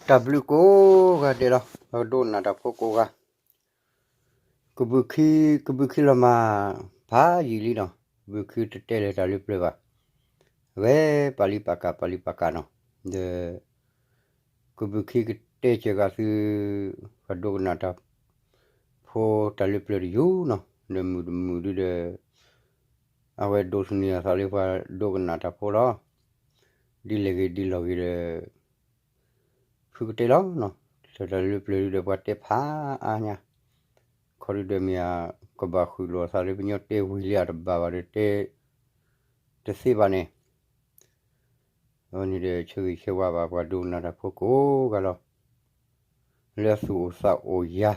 တၢ်ဘျုးကိးဂၤဒဲးလီၤ, ပှၤဒိကနၣ်တၢ်ဖိကိးဂၤ, ကဘုးခံ ကဘုးခံလီၤမၢ် ဖးယံာ်လံနီၤ, ကဘုးခံတတဲလၢၤတၢ်လၢပျၢၤဘၣ်, အဝဲပာ်လံပာ်ကၢ် ပာ်လံပာ်ကၢ်နီၤ, ဒီး ကဘုးခံကတဲစၢၤဂၤသု ပှၤဒိကနၣ်တၢ်ဖိတၢ်လၢပျၢၤတယုၢ်နီၤ, ဒီးမုာ်တမုာ်ဒုဒီး အဝဲဒိးသန့ၤအသးလၢပှၤဒိကနၣ်တၢ်ဖိလီၤ, ဒ်လဲၣ်ဂ့ၤဒ်လဲၣ်ဂ့ၤဒီး ဖုကတဲလီၤနီၤ, တၢ်လၢပျၢၤဒုဒီးပှၤတဲဖးအါညါ, ခီဒုဒီးမ့ၢ်ဧါ, ကဘၣ်ဃုာ်လိာ်အသးလၢပညီတဲဝံၤလံအတဘၣ်ဘၣ်ဒီးတဲ တသ့ဘၣ်န့ၣ်, အဝဲန့ၣ်ဒီးဆၢဂ့ၤဆၢဝါဘၣ်ပှၤဒိကနၣ်တၢ်ဖိကိးဂၤလီၤ, လၢအသူၣ်အိၣ်သးအိၣ်ယၤ,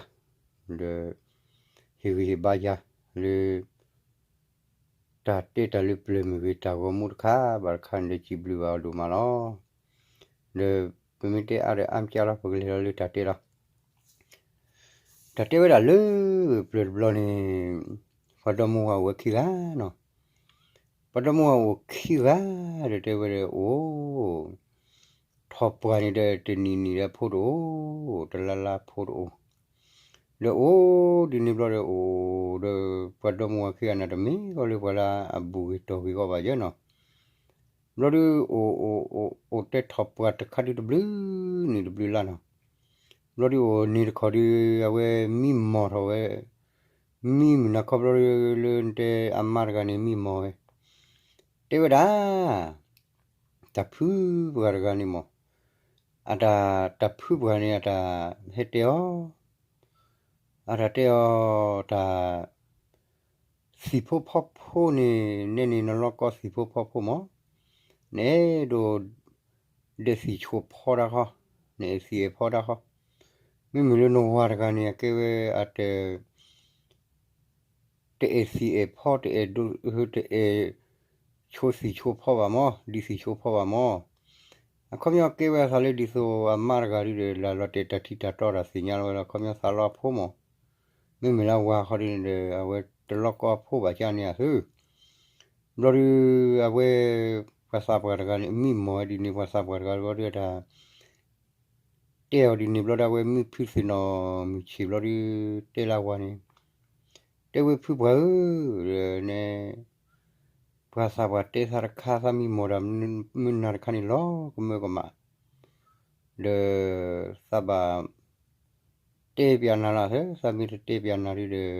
ဒီး ဟ့ၣ်ဂံၢ်ဟ့ၣ်ဘါယၤ လၢ တၢ်တဲတၢ်လၢပျၢၤမ့ၢ်ဂ့ၤ တၢ်ဂီၤမူတခါဘၣ်တခါန့ၣ်ဒီး စံးဘျုးဘၣ်အီၤဒိၣ်မးလီၤ. ဒီးပမ့ၢ်တဲအါဒီးအါမးလီၤ ပကလဲၤလီၤလၢတၢ်တဲလီၤ. တၢ်တဲဝဲဒၣ်လၢပျၢၤတဘျီန့ၣ် ပှၤဒီမါဝၤအိၣ်ဝဲခံဂၤနီၤ. ပှၤဒီမါဝၤအိၣ်ခံဂၤဒီးတဲဝဲဒီးအိၣ် ထီၣ်ပှၢ်န့ၣ်ဒီးတနံၤနံၤဒီးဖိတအိၣ်, တလါလါဖိတအိၣ်, ဒီးအိၣ်ဒ်န့ၣ်ဘျီဒီးအိၣ်ဒီး ပှၤဒီမါဝၤခံဂၤန့ၣ် တမ့ၢ်ဂီၢ်လၢပှၤလၢအဘူးဂ့ၤတီၢ်ဂ့ၤဂီၢ်ဘၣ်ယဲနီၤ. ဘျီဒုးအိၣ်အိၣ်အိၣ်အိၣ်တဲထီၣ်ပှၢ်တခါဒုးတဘျုး နံၤတဘျုးလါနီၤ. ဘျီဒုးအိၣ်နံၤတခီဒုး အဝဲမံမီၢ်ထီၣ်ဝဲ, မံမုၢ်နၤခီဘျီဒုးလၢနတဲအမါတဂၤန့ၣ်မံမီၢ်ဝဲ, တဲဝဲဒၣ် တၢ်ဖုပှၢ်တဂၤန့ၣ်မီၢ်, အတၢ် တၢ်ဖုပှၢ်န့ၣ် အတၢ်ဟဲတဲအီၤ, အတၢ်တဲအီၤ တၢ် သံၣ်ဖိဖီဖိန့ၣ် နဲန့ၣ်နလီၢ်ကီသံၣ်ဖိဖီဖိမီၢ်, နအဲၣ်ဒိး ဒဲးသံၣ်ဆိဖီတၢ်ဃီ, နအဲၣ်သံၣ်အဲၣ်ဖီတၢ်ဃီ, မ့မ့ၢ်လၢနဝၤတဂၤန့ၣ် အကဲဝဲအတ တအဲၣ်သံၣ်အဲၣ်ဖီ တအဲၣ်ဒိး တအဲၣ်ဆိသံၣ်ဆိဖီဘၣ်မီၢ်, ဒံးသံၣ်ဆိဖီဘၣ်မီၢ်, အခီပညီကဲဝဲအသးလၢဒ်သိးအမါတဂၤဒုဒီး လၢလီၤတဲာ်တၢ်ထံတၢ်တီတၢ်သ့ၣ်ညါလီၤဝဲလီၤ အခီပညီသးလီအဖိမီၢ်, မ့မ့ၢ်လၢဝၤဃီဒ်န့ၣ်ဒီး အဝဲတလီၢ်ကီအဖိဘၣ်ကၢ်န့ၣ်အသု, ဘျီဒုး အဝဲ ပှၤသးပှၢ်တဂၤန့ၣ် မံမီၢ်ဝဲဒ်န့ၣ် ပှၤသးပှၢ်တဂၤဘျီဒုးတၢ် တဲအီၤဒ်န့ၣ်ဘျီဒုး အဝဲမံဖုသ့ၣ်နီၣ်မုၢ်ဆ့ၣ်ဘျီဒုး တဲလၢဝၤန့ၣ်, တဲဝဲဖုပှၢ်ဧၢ, န့ၣ် ပှၤသးပှၢ်တဲသးတခါ သးမံမီၢ်တၢ်မုၢ်နၤတခါန့ၣ် လီၤကမၢကမၣ်, ဒီး သးဘၣ် တဲပၠးနၤလီၤသၢ သးမ့ၢ်တတဲပၠးနၤဒုဒီး တၢ်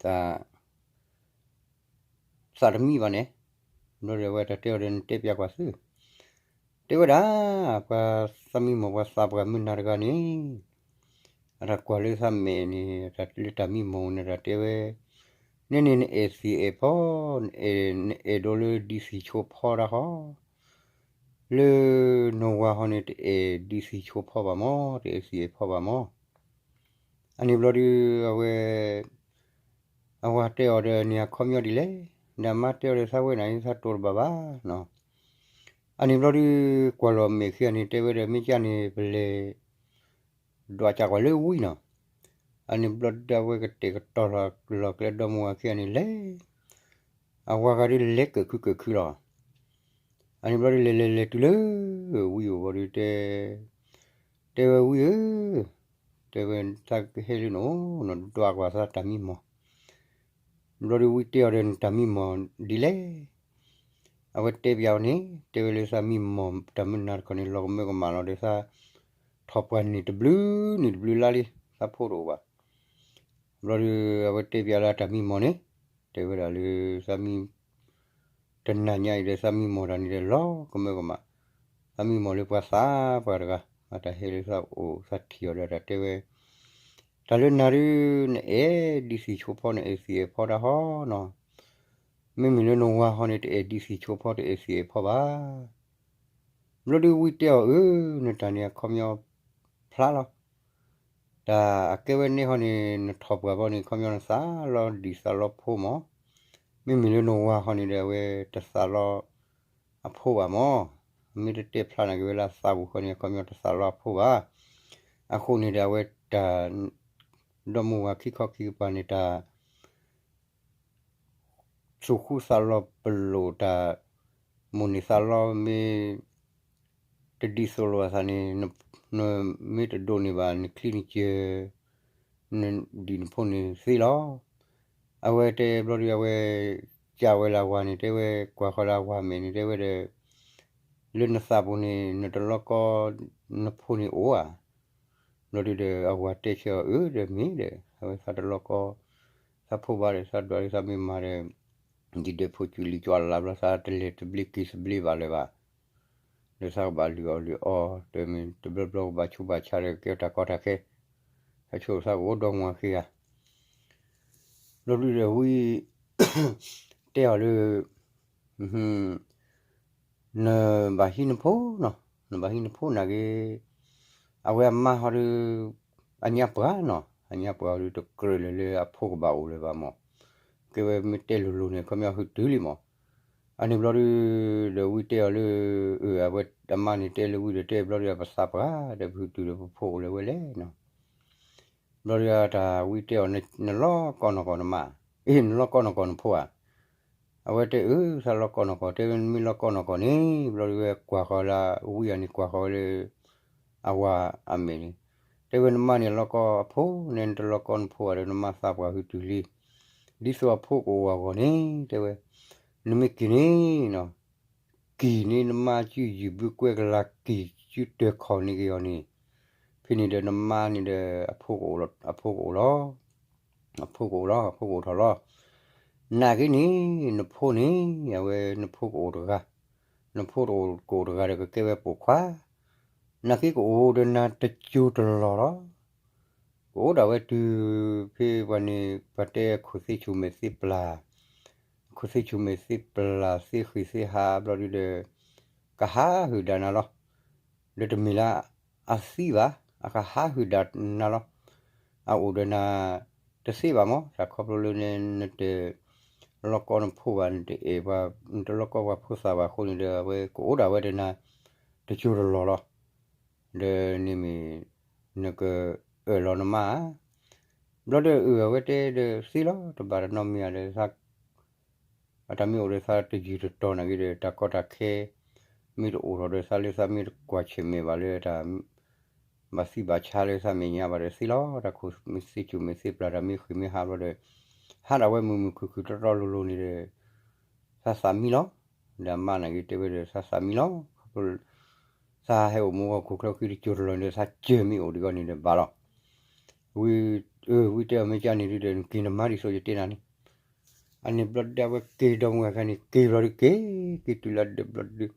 သးတမံဘၣ်န့ၣ်, ဘျီဒီးအဝဲတၢ်တဲအီၤဒီးနတဲပၠးကွၢ်သု, တဲဝဲဒၣ် ပှၤသးမံမီၢ်ပှၤသးပှၢ်မုၢ်နၤတဂၤန့ၣ်, အတၢ်ကွၢ်လၢသးမဲာ်န့ၣ် လၢတၢ်မံမီၢ်န့ၣ် တၢ်တဲဝဲ, နဲန့ၣ်နအဲၣ်သံၣ်အဲၣ်ဖီ, နအဲၣ်ဒိးလၢဒံးသံၣ်ဆိဖီတၢ်ဃီ, လၢနဝၤဃီန့ၣ် တအဲၣ်ဒံးသံၣ်ဆိဖီဘၣ်မီၢ် တအဲၣ်သံၣ်အဲၣ်ဖီဘၣ်မီၢ် အန့ၣ်ဘျီဒုး အဝဲ အဝၤတဲအီၤဒီးန့ၣ်အခီပညီဒ်လဲၣ်, ဒီးအမါတဲအီၤဒီးသးဝဲန့ၣ်သးတိၢ်တဘၣ်ဘၣ်နီၤ, အန့ၣ်ဘျီဒုး ကွၢ်လီၤမဲာ်ခံဂၤန့ၣ် တဲဝဲဒီးမ့ၢ်ကၢ်န့ၣ် ပလဲၤ ဒွးကၢ်ကွၢ်လၢဝံနီၤ, အန့ၣ်ဘျီဒုးအဝဲကတဲာ်ကတီၤလီၤကျဲဒီမါဝၤခံဂၤန့ၣ်လဲၤ အဝၤဂၤဒုးလဲၤကၢၣ်ခုကၢၣ်ခုလီၤ, အန့ၣ်ဘျီဒုးလဲၤလဲၤလဲၤတုၤလၢ ဝံအိၣ်ဘျီဒုးတဲ, တဲဝဲဝံဧၢ, တဲဝဲသးကဟဲလၢနအိၣ်နီၤ ဒွးကွၢ်သးတၢ်မံမီၢ်, ဘျီဒုးဝံတဲအီၤဒီးနတၢ်မံမီၢ်ဒ်လဲၣ်, အဝဲတဲပၠးအီၤန့ၣ် တဲဝဲလၢသးမံမီၢ်တၢ်မုၢ်နၤတခီန့ၣ် လီၤကမၢကမၣ်လီၤဒီးသး ထီၣ်ပှၢ်နံၤတဘျုးနံၤတဘျုးလါလံ သးဖိတအိၣ်ဘၣ် ဘျီဒုး အဝဲတဲပၠးလၢအတၢ်မံမီၢ်န့ၣ် တဲဝဲဒၣ်လၢ သးမံ တနၤညါအံၤဒီး သးမံမီၢ်တၢ်န့ၣ်ဒီး လီၤကမၢကမၣ်, သးမံမီၢ်လၢပှၤသးပှၢ်တဂၤ အတၢ်ဟဲလၢသးအိၣ် သးထံၣ်အီၤဒီးတၢ်တဲဝဲ, တၢ်လၢနၤဒုး နအဲၣ်ဒံးသံၣ်ဆိဖီ နအဲၣ်သံၣ်အဲၣ်ဖီတၢ်ဟီနီၤ, မ့မ့ၢ်လၢနဝၤဟီန့ၣ် တအဲၣ်ဒံးသံၣ်ဆိဖီ တအဲၣ်သံၣ်အဲၣ်ဖီဘၣ် ဘျီဒုးဝံတဲအီၤအၢ နတၢ်န့ၣ်အခီပညီဖျါလီၤ, တၢ်အကဲဝဲန့ၣ်ဟီန့ၣ် နထီၣ်ပှၢ်ဘျီန့ၣ် ခီပညီနသးလီဒံးသးလီဖိမီၢ်, မ့မ့ၢ်လၢနဝၤဟီန့ၣ်ဒီး အဝဲတသးလီအဖိဘၣ်မီၢ်, မ့ၢ်တတဲဖျါနာ်က့ၤဝဲလၢအသးပူၤဃီန့ၣ် အခီပညီတသးလီအဖိဘၣ်, အဃိန့ၣ်ဒီးအဝဲတၢ် ဒီမါဝၤခံခီခံကပၤန့ၣ် တၢ် သူၣ်ဃူသးလီၤပလိာ်တၢ် မိၣ်န့ၢ်သးလီမ့ၢ် တဒ်သိးလိာ်အသးန့ၣ် နမ့ၢ်တဒိးန့ၢ်ဘၣ် နချံနကၢၤ နဒံၣ်နဖိန့ၣ်သ့လီၤ. အဝဲတဲဘျီဒုး အဝဲ ကးဝဲလၢအဝၤန့ၣ် တဲဝဲ ကွၢ်ဃီလၢအဝၤမဲာ်န့ၣ် တဲဝဲဒီး လၢနသးပူၤန့ၣ် နတလီၢ်ကီ နဖိန့ၣ်အိၣ်ဧါ. ဘျီဒုးဒီး အဝၤတဲဆၢအီၤ အၢ ဒီးမ့ၢ်ဒီး အဝဲသးတလီၢ်ကီ သးဖိဘၣ်ဒီး သးဒွးလၢသးမ့ၢ်မၤဒီး ဒ်ဒီးဖိကူလံၤကွၢ်လၢ်ဘျီ သးတလဲၤတဘျ့က့ၤသဘျ့ဘၣ်လၢၤဘၣ် ဒီးသးကဘၣ်လုၢ်အီၣ်လုၢ်အီ တမ့ၢ်တဘျီဘျီကဘၣ်ဆူးဘၣ်ဆါဒီး ကဲတၢ်ကီတၢ်ခဲ သးဆိကမိၣ်သးကအိၣ်ဒီမါဝၤဃ့ဧါ. ဘျီဒုးဒီးဝံ တဲအီၤလၢ နဘၣ်ဟံးနဖိနီၤ, နဘၣ်ဟံးနဖိနာ်က့ အဝဲအမါဟီဒီး အညါပှၢ်နီၤ, အညါပှၢ်ဟီဒီးတကြၢးလၢၤလၢအဖိကဘၣ်အိၣ်လၢၤဘၣ်မး, ကဲဝဲမ့ၢ်တဲလိၤလိၤန့ၣ် ခီပညီဟူတုၤလံမး. အန့ၣ်ဘျီဒုး ဒီးဝံတဲအီၤလၢ အဝဲအမါန့ၣ်တဲလၢဝံဒီး တဲဘျီဒုး ပသးပှၢ်ဒီး ပဟူတုၤဒီးပဖိအိၣ်လၢၤဝဲလဲၣ်နီၤ. ဘျီဒုးတၢ်ဝံတဲအီၤ နလီၢ်ကီၢ်နီၢ်ကီၢ်နမါ, အ့ နလီၢ်ကီၢ်နီၢ်ကီၢ်နဖိဧါ. အဝဲတဲအၢ သးလီၢ်ကီၢ်နီၢ်ကီၢ်, တဲဝဲနမ့ၢ်လီၢ်ကီၢ်နီၢ်ကီၢ်န့ၣ် ဘျီဒုးဝဲကွၢ်ဃီၤလၢ ဝံအန့ၣ်ကွၢ်ဃီၤဝဲလၢ အဝၤအမဲာ်န့ၣ်, တဲဝဲနမါန့ၣ်လီၢ်ကီၢ်အဖိန့ၣ် နတလီၢ်ကီၢ်နဖိဧါဒီး နမါသးပှၢ်ဟူတုၤလံ, ဒ်သိးအဖိကအိၣ်အဂီၢ်န့ၣ် တဲဝဲ, နမ့ၢ်က့ၤန့ၣ်နီၤ က့ၤန့ၢ်နမါစု ယံာ်ဘုကွဲကလၤက့ၤစုတၢၢ်ခီၣ်န့ၢ်က့ၤအီၤန့ၣ်, ဖဲန့ၣ်ဒီးနမါန့ၣ်ဒီး အဖိကအိၣ်လီၤ, အဖိကအိၣ်လီၤ, အဖိကအိၣ်ထီၣ်လီၤ. နာ်က့န့ၣ် နဖိန့ၣ် အဝဲနဖိကအိၣ်တဂၤ, နဖိကအိၣ်တဂၤဒီး ကကဲဝဲပိာ်ခွါ, နာ်က့ကအိၣ်ဒီးနၤတစိၤတလီၢ်လီၤ. ကအိၣ်ဒၣ်ဝဲတုၤဖဲပှၤန့ၣ် ပှၤတဲခိၣ်သ့ၣ်ဆူၣ်မဲာ်သ့ၣ်ပျၢ်, ခိၣ်သ့ၣ်ဆူၣ်မဲာ်သ့ၣ်ပျၢ် သ့ၣ်ဃံၣ်သ့ၣ်ဟါဘျီဒုးဒီး ကဟးဟုၣ်ဒၣ်နၤလီၤ. ဒီးတမ့ၢ်လၢအသံဘၣ်, အကဟးဟုၣ်ဒၣ်နၤလီၤ. အအိၣ်ဒီးနၤတသ့ဘၣ်မး, တၢ်ခီဖျိလၢန့ၣ် နတလီၢ်ကီၢ်နဖိဘၣ်, နတအဲၣ်ပှၤ, နတလီၢ်ကီၢ်ပှၤဖိသၣ်ဘၣ်အဃိန့ၣ်ဒီး အဝဲကအိၣ်ဒၣ်ဝဲဒီးနၤတစိၤတလီၢ်လီၤ. ဒီးန့ၣ်မ့ၢ် နကအၢၣ်လီၤနမါဧါ. ဘျီဒီးအၢၣ်အဝဲတဲဒီးသ့လီၤ, တဘၣ်တနီၤမ့ၢ်ဧါဒီး အတၢ်မ့ၢ်အိၣ်ဒီးသးတယုၢ်တတီၤနာ်က့ဒီး တၢ်ကီတၢ်ခဲ မ့ၢ်တအိၣ်ထီၣ်ဒီးသးလၢသးမ့ၢ်တကွၢ်ဆၢၣ်မဲာ်ဘၣ်လၢတၢ် ဘၣ်သံဘၣ်ဆါလၢသးမဲာ်ညါဘၣ်ဒီးသ့လီၤ. တၢ်ခိၣ်သ့ၣ်ဆူၣ်မဲာ်သ့ၣ်ပျၢ် တၢ်မ့ၢ်ဃံၣ်မ့ၢ်ဟါဘျီဒီး ဟးဒၣ်ဝဲမုာ်မုာ်ခုၣ်ခုၣ်တီတီလိၤလိၤန့ၣ်ဒီး သးသးမံလီၤ. ဒီးအမါနာ်က့တဲဝဲဒီး သးသးမံလီၤ. သးဟဲအိၣ်မူဂီၢ်ခိၣ်ချၢဃံတစိၤတလီၢ်န့ၣ်ဒီး သးစၢၤမ့ၢ်အိၣ်ဒံးဂီၢ်န့ၣ်ဒီးဘၣ်လီၤ. ဝံ, အၢ ဝံတဲအီၤ မ့ၢ်ကန့ၣ်ဒုဒီး နက့ၤနမါဒ်သိးယတဲနၤန့ၣ်. အန့ၣ်ဘျီဒုဒီး အဝဲက့ၤဒီမါဝၤခါန့ၣ် က့ၤဘျီဒုက့ၤ, က့ၤတုၤလၢဒၢးဘျီဒု,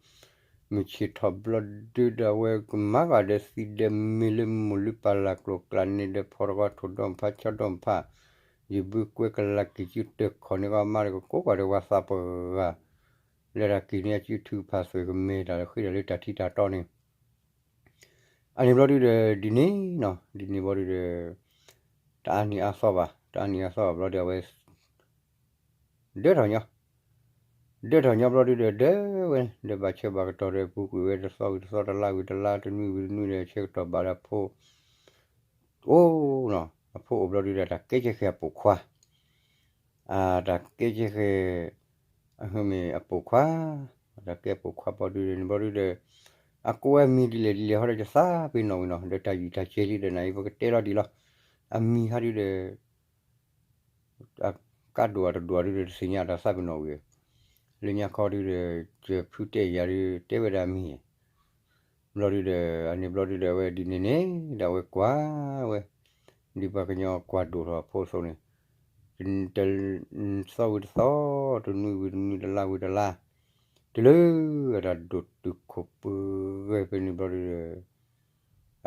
မုၢ်ဆ့ၣ်ထီၣ်ဘျီဒုဒီး အဝဲကမၤဂာ်ဒီးသံဒီးမ့ၢ်လၢမိၢ်လုၢ်ပၢ်လၢ်ကျိၤကျဲန့ၣ်ဒီး ဖီတဂီၤထိၣ်ဒီမါဖးဆီဒီမါဖး, ယဘုကွဲကလၤက့ၤစုတၢၢ်ခီၣ်န့ၢ်ကီးမါဒီး ကကိးကွၢ်ဒီးဝၤသးပှၢ်ဂၤ လၢတၢ်က့ၤန့ၢ်အစုထုကဖၣ်သွဲၣ်ကမဲာ်တၢ်လၢဃ့ဒီးလၢတၢ်ထံတၢ်တီန့ၣ် အန့ၣ်ဘျီဒုဒီး ဒ်န့ၣ်နီၤ, ဒ်န့ၣ်ဘျီဒုဒီး တအါနံၤအါသီဘၣ်, တအါနံၤအါသီဘၣ်ဘျီဒီး အဝဲ ဒၢထီၣ်ညီ, ဒၢထီၣ်ညီဘျီဒုဒီး ဒၢဝဲ, ဒီးဘၣ်ဆၢဘၣ်ကတီၢ်ဒီး ပူၤကွံာ်ဝဲတသီဝံၤတသီ တလါဝံၤတလါ တနွံဝံၤတနွံဒီး ဆၢကတီၢ်ဘၣ်လၢအဖိ အိၣ်နီၤ, အဖိအိၣ်ဘျီဒုဒီး တၢ်ကဲကဲဃဲၤအပိာ်ခွါ အတၢ်ကဲကဲဃဲၤ အမ့ၢ်အပိာ်ခွါ, တၢ်ကဲပိာ်ခွါဘျီဒုဒီး န့ၣ်ဘျီဒုဒီး အကိးဝဲအမံၤဒ်လဲၣ်ဒ်လဲၣ်ဟီဒီး ယသးပ့ၤနီၣ်ဝံၤနီၤ, ဒီးတၢ်ယံာ်တၢ်စဲးလံဒီး နအံၤပကတဲလီၤဒံးလီၤ. အမံၤဟီဒုဒီး အကါဒိၣ်အတဒိၣ်ဒုဒီး တသ့ၣ်ညါတၢ်သးပ့ၤနီၣ်ဝံၤ, လၢညါခီဒုဒီး ယဖုတဲယၤဒု တဲဝဲဒၣ်အမံၤ ဘျီဒုဒီး အန့ၣ်ဘျီဒုဒီး အဝဲဒ်န့ၣ်န့ၣ် ဒီးအဝဲကွၢ်ဝဲ ဒ်ပှၤကညီကွၢ်ဒိၣ်ထီၣ်အဖိအသိးန့ၣ်, တသီဝံၤတသီ, တနွံဝံၤတနွံ, တလါဝံၤတလါ, တုၤလၢအတၢ်ဒိၣ်တုာ်ခိၣ်ပှဲၤဖဲန့ၣ်ဘျီဒုဒီး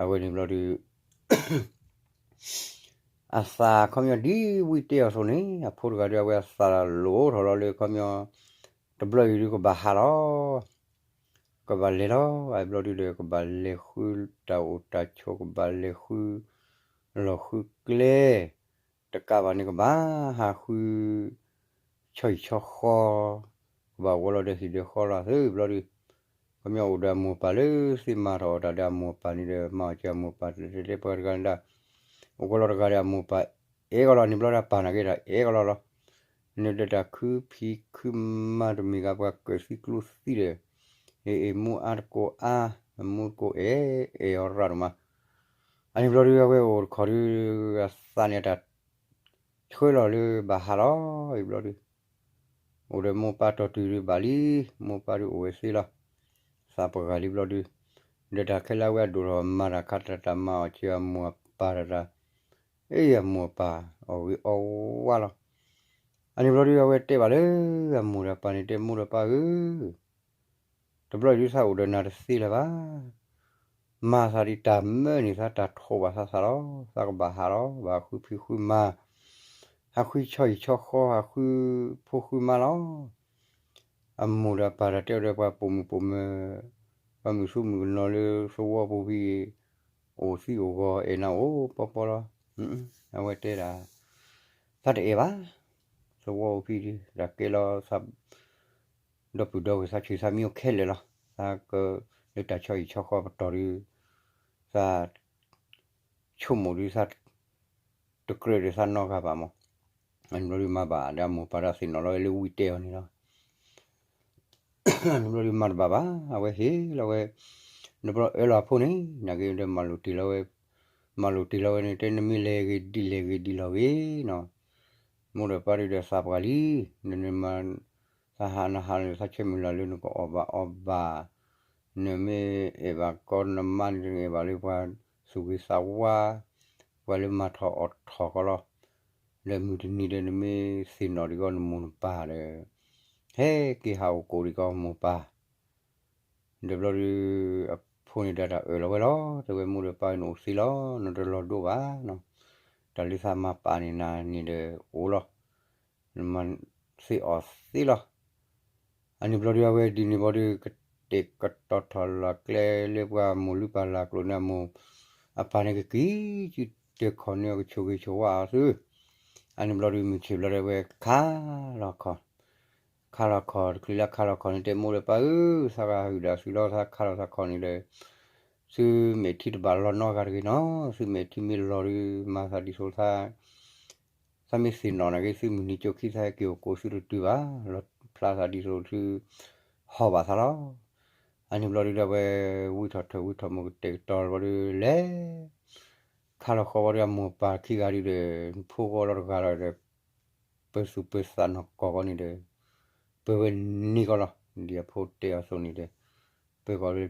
အဝဲန့ၣ်ဘျီဒု အသးခီပညီဒ်ဝံတဲအီၤအသိးန့ၣ် အဖိတဂၤဒီး အဝဲအသးလိၣ်ထီၣ်လီၤလၢခီပညီ တဘျီအံၤဒုကဘၣ်ဟးလီၤ, ကဘၣ်လဲၤလီၤ. အဘျီဒုဒီး ကဘၣ်လဲၤဃုတၢ်အိၣ်တၢ်ဆိး, ကဘၣ်လဲၤဃုလီၢ်ဃုကျဲ, တကးဘၣ်န့ၣ် ကဘၣ်ဟးဃု ဆီဟံၣ်ဆီဃီ, ကဘၣ်ဝီၤလီၤဒီးဟံၣ်ဒီးဃီလီၤသ့ဘျီဒု ခီပညီအိၣ်ဒီးအမိၢ်ပၢ်လၢသ့မၤထီၣ်အီၤတၢ်ဒီးအမိၢ်ပၢ်န့ၣ်ဒီး မၤအီၣ်က့ၤအမိၢ်ပၢ် တဲပှၤတဂၤန့ၣ်ဒၣ် အိၣ်ကီးလီၤတဂၤဒီးအမိၢ်ပၢ် အဲၣ်ကီးလီၤန့ၣ်ဘျီဒု ပၢ်နာ်က့ဒီး အဲၣ်ကီးလီၤလီၤ. န့ၣ်ဒီးတၢ်ခုဖံးခုမၤတမံၤဂၤ ပှၤကၢၣ်သံကျိသံဒီး အ့ၣ်အ့ၣ်မူအါတကိးအါ အမူတကိးအဲၣ်အဲၣ်အီၤရၣ်ဒိၣ်မး, အန့ၣ်ဘျီဒုး အဝဲအိၣ်တခီဒုး အသးန့ၣ်တၢ် ဆှၢလီၤလၢဘၣ်ဟးလီၤ အံၤဘျီဒုး အိၣ်ဒီးမိၢ်ပၢ်တီၢ်တုၤဒုးဘၣ်လံ, မိၢ်ပၢ်ဒုးအိၣ်ဝဲသ့လီၤ, သးပှၢ်ဂၤလံဘျီဒုး, ဒီးတၢ်ခဲလၢာ်ဝဲအဒိၣ်ထီၣ်မၤတၢ်ခါတၢ်တၢ်မၤအီၣ်က့ၤအမိၢ်အပၢ်တၢ်တၢ်, အ့ၣ်အမိၢ်အပၢ်အီၣ်ဂ့ၤအီဝါလီၤ, အန့ၣ်ဘျီဒုး အဝဲတဲဘၣ်လၢ အမိၢ်ဒီးပၢ်န့ၣ် တဲမိၢ်ဒီးပၢ်ဧၢ တဘျီအံၤဒုးသးအိၣ်ဒီးနၤတသ့လၢၤဘၣ်, မၤသးဒ်တၢ်မၢန့ၣ် သးတၢ်ထိးဘၣ်သးသးလီၤ, သးကဘၣ်ဟးလီၤ, ဘၣ်ဃုဖံးဃုမၤ, ဟးဃုဆီဟံၣ်ဆီဃီ, ဟးဃုဖိဃုမါလီၤ. အမိၢ်ဒီးပၢ်တၢ်တဲအီၤဒီး ပှၤပိာ်မုၣ်ပိာ်မၢၤ, ပှၤမုၣ်ဆူမုၣ်ကနီၤလၢသဝီပူၤဖဲအံၤ, အိၣ်သံအိၣ်ဂီၤအဲၣ်နၤအိၣ်ပီပီလီၤ. အဝဲတဲဒၣ်, သးတအဲၣ်ဘၣ်, သဝီပူၤဖဲဒုး တၢ်ကဲလီၤသး ဒီပုၢ်ဒီဝဲၢ်သးဆံးသးမံအိၣ်ခဲလၢာ်လီၤ. သးကလၢတၢ်ဆီဟံၣ်ဆီဃီပတီၢ်ဒုး, သးဆိကမိၣ်ဒုးသးတကြၢးဒီးသးနီတဂၤဘၣ်မး. အန့ၣ်ဘျီဒုးမၤဘၣ်ဒီးအမိၢ်ပၢ်ဒီးသ့ၣ်နီၣ်လီၤဝဲလၢဝံတဲအီၤန့ၣ်လီၤ. အန့ၣ်ဘျီဒုးမၤတဘၣ်ဘၣ်, အဝဲဟ့ၣ်လီၤဝဲ, နဘျီအၢလီၤအဖိန့ၣ် နာ်က့ဒီးမၤလိာ်တ့ၢ်လီၤဝဲ, မၤလိာ်တ့ၢ်လီၤဝဲန့ၣ် တဲနမ့ၢ်လဲၤဂ့ၤဒ်လဲၤဂ့ၤဒ်လီၤဂ့ၤနီၤ. မိၢ်ဒီးပၢ်ဒုးဒီးသးပှၢ်လံ, နမၤ သးဟးနဟးလၢသးဆၢမုၢ်လၢ်လၢနကအီၣ်ဘၣ်အီဘၣ်, နမ့ၢ်အဲၣ်ဘၣ်ကီနမါန့ၣ် နအဲၣ်ဘၣ်လၢပှၤသူၣ်ဂ့ၤသးဝါ, ပှၤလၢမၤထီၣ်အီၣ်ထီၣ်ကီလီၤ. ဒီးမုၢ်တနံၤဒီးနမ့ၢ်သ့ၣ်နီၣ်ဒံးကီနမိၢ်နပၢ်ဒီး, ဟဲက့ၤဟးအိၣ်ကိးဒံးကီမိၢ်ပၢ် ဒီးဘျီဒုး အဖိန့ၣ်ဒီးတၢ်အၢၣ်လီၤဝဲလီၤ, တဲဝဲမိၢ်ဒီးပၢ်နအိၣ်သ့လီၤ, နတလီၤဒိဘၣ်နီၤ, တၢ်လၢသးမၤပာ်န့ၢ်နၤန့ၣ်ဒီးအိၣ်လီၤ, နမၤသ့အီၣ်သ့လီၤ. အန့ၣ်ဘျီဒုး အဝဲဒ်န့ၣ်ဘျီဒုး ကတဲာ်ကတီၤထီၣ်လီၤကျဲလၢပှၤမိၢ်လုၢ်ပၢ်လၢ်ကျိၤန့ၣ် အမိၢ်အပၢ်န့ၣ်ကက့ၤ စုတဲခီၣ်န့ၢ်အီၤ ကဆိၣ်ဂ့ၤဆိၣ်ဝါအီၤသု. အန့ၣ်ဘျီဒုး မုၢ်ဆ့ၣ်ဘျီဒုး အဝဲခါလီၤခီၣ်, ခါလီၤခီၣ်တချုးလၢခါလီၤခီၣ်န့ၣ် တဲမိၢ်ဒီးပၢ်ဧၢ, သးဂၤဟုၣ်ဒၣ်သုလီၤ, သးခါလီၤသးခီၣ်န့ၣ်ဒီး သုမဲာ်ထံတဘၣ်လီၤနီတဂၤတဂ့ၤနီၤ, သုမဲာ်ထံမ့ၢ်လီၤဒုး မၤသးဒ်သိးသး သးမ့ၢ်သ့ၣ်နီၣ်နာ်က့ သုမုၢ်နံၤကၠိခံသးဟဲက့ၤအိၣ်ကိးသုတတုၤဘၣ်, လီၤဖျါသးဒ်သိးသု ဟီၣ်ဘၣ်သးလီၤ. အန့ၣ်ဘျီဒုးဒီး အဝဲဝံထီၣ်ထၢၣ်ဝံထီၣ်မုၢ်ကတဲာ်ကတီၤဘျီဒုး လဲၤခါလီၤဃီဘျီဒုး အမိၢ်ပၢ်ခံဂၤဒုးဒီး ဖိဂီၤလီၤတဂၤလီၤဒီး ပၢၤသူၣ်ပၢၤသးနီၢ်ကီၢ်ဂီၤန့ၣ်ဒီး ပၢၤဝဲန့ၢ်ကီးလီၤ. ဒ်အဖိတဲအီၤ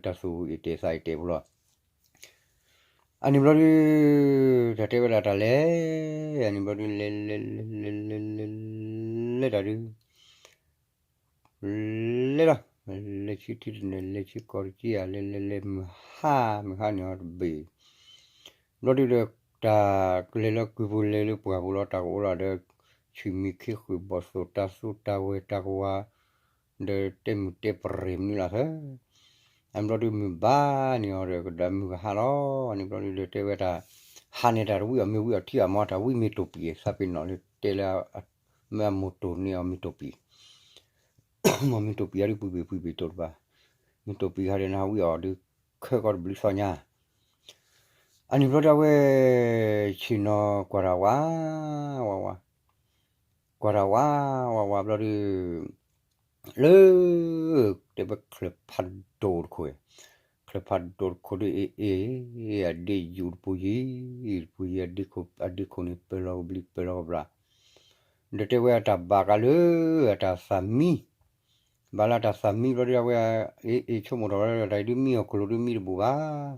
အသိးန့ၣ်ဒီး ပၢၤကီးလၢတၢ်သူၣ်အ့ၣ်တဲာ်သးအ့ၣ်တဲာ်ပူၤလီၤ. အန့ၣ်ဘျီဒုး တၢ်တဲဝဲဒၣ်တၢ်လဲၤ, အန့ၣ်ဘျီဒုး လဲၤလဲၤလဲၤလဲၤလဲၤလဲၤလဲၤတၢ်ဒုး လဲၤလီၤ, လဲၤဆံထံတနၢၤ လဲၤဆံကီၢ်တက့ဧါ လဲၤလဲၤလဲၤမုၢ်ဟါ မုၢ်ဟါန့ၣ်အီၤတဘ့ၣ် ဘျီဒုးဒီး တၢ်ကလဲၤလၢကုၢ်ပူၤလဲၤလၢပှၢ်ပူၤလီၤ တၢ်ကအိၣ်လီၤဒီး ဆူၣ်မံၤခ့ဃုာ်ဘီၣ်သိၣ်တၢ်သူတၢ်ဝဲၢ်တၢ်ကဝၤ ဒီးတဲမုၢ်တဲပရ့ၣ်မနုၤလီၤသၢ အန့ၣ်ဘျီဒုးမုၢ်ဘါန့ၢ်အီၤဒီးကဒီးမုၢ်ကဟါလီၤ. အန့ၣ်ဘျီဒုးဒီးတဲဝဲတၢ် ဟါန့ၣ်တၢ်တဝံၣ်အီၤမ့ၢ်ဝံၣ်အီၤထံအီၤမ့ၢ်တၢ်ဝံၣ်မ့ၢ်တိာ်ပံာ် သးပ့ၤနီၣ်လၢတဲလၢ မ့ၢ်အမိၢ်တိာ်န့ၢ်အီၤမ့ၢ်တိာ်ပံာ် မ့ၢ်မ့ၢ်တိာ်ပံာ်အီၤဒုးပှံၤဘ့ၣ်ပှံၤဘ့ၣ်တိာ်တဘၣ်, မ့ၢ်တိာ်ပံာ်ဟါဒီးနဟးဝံၣ်အီၤဒုး ခၢကီၢ်တဘျုးသီညါ အန့ၣ်ဘျီဒုးအဝဲ ဆ့ၣ်နီၤကွၢ်တၢ်ဝး ဝးဝး, ကွၢ်တၢ်ဝး ဝးဝးဘျီဒုး လၢ တဲဝဲချၢၣ်ဖးဒိၣ်တခိၣ်, ချၢၣ်ဖးဒိၣ်တခိၣ်ဒုးအ့ၣ်အ့ၣ် အဒ့ယူၣ်တပူၤယံၤ တပူၤယံၤ အဒ့ခိၣ်န့ၣ် ပၢၤလီၤကဘျံးပၢၤလီၤကဘျၣ် ဒီးတဲဝဲအတၢ်ဘၣ်ကးလၢ အတၢ်သးမံ, ဘၣ်လၢအတၢ်သးမံဘျီဒုး အဝဲအ့ၣ်အ့ၣ်ဆိကမိၣ်ထီၣ်ဝဲ တၢ်အံၤဒုးမံအီၤကလိၤဒုးမံတဘူးဘၣ်,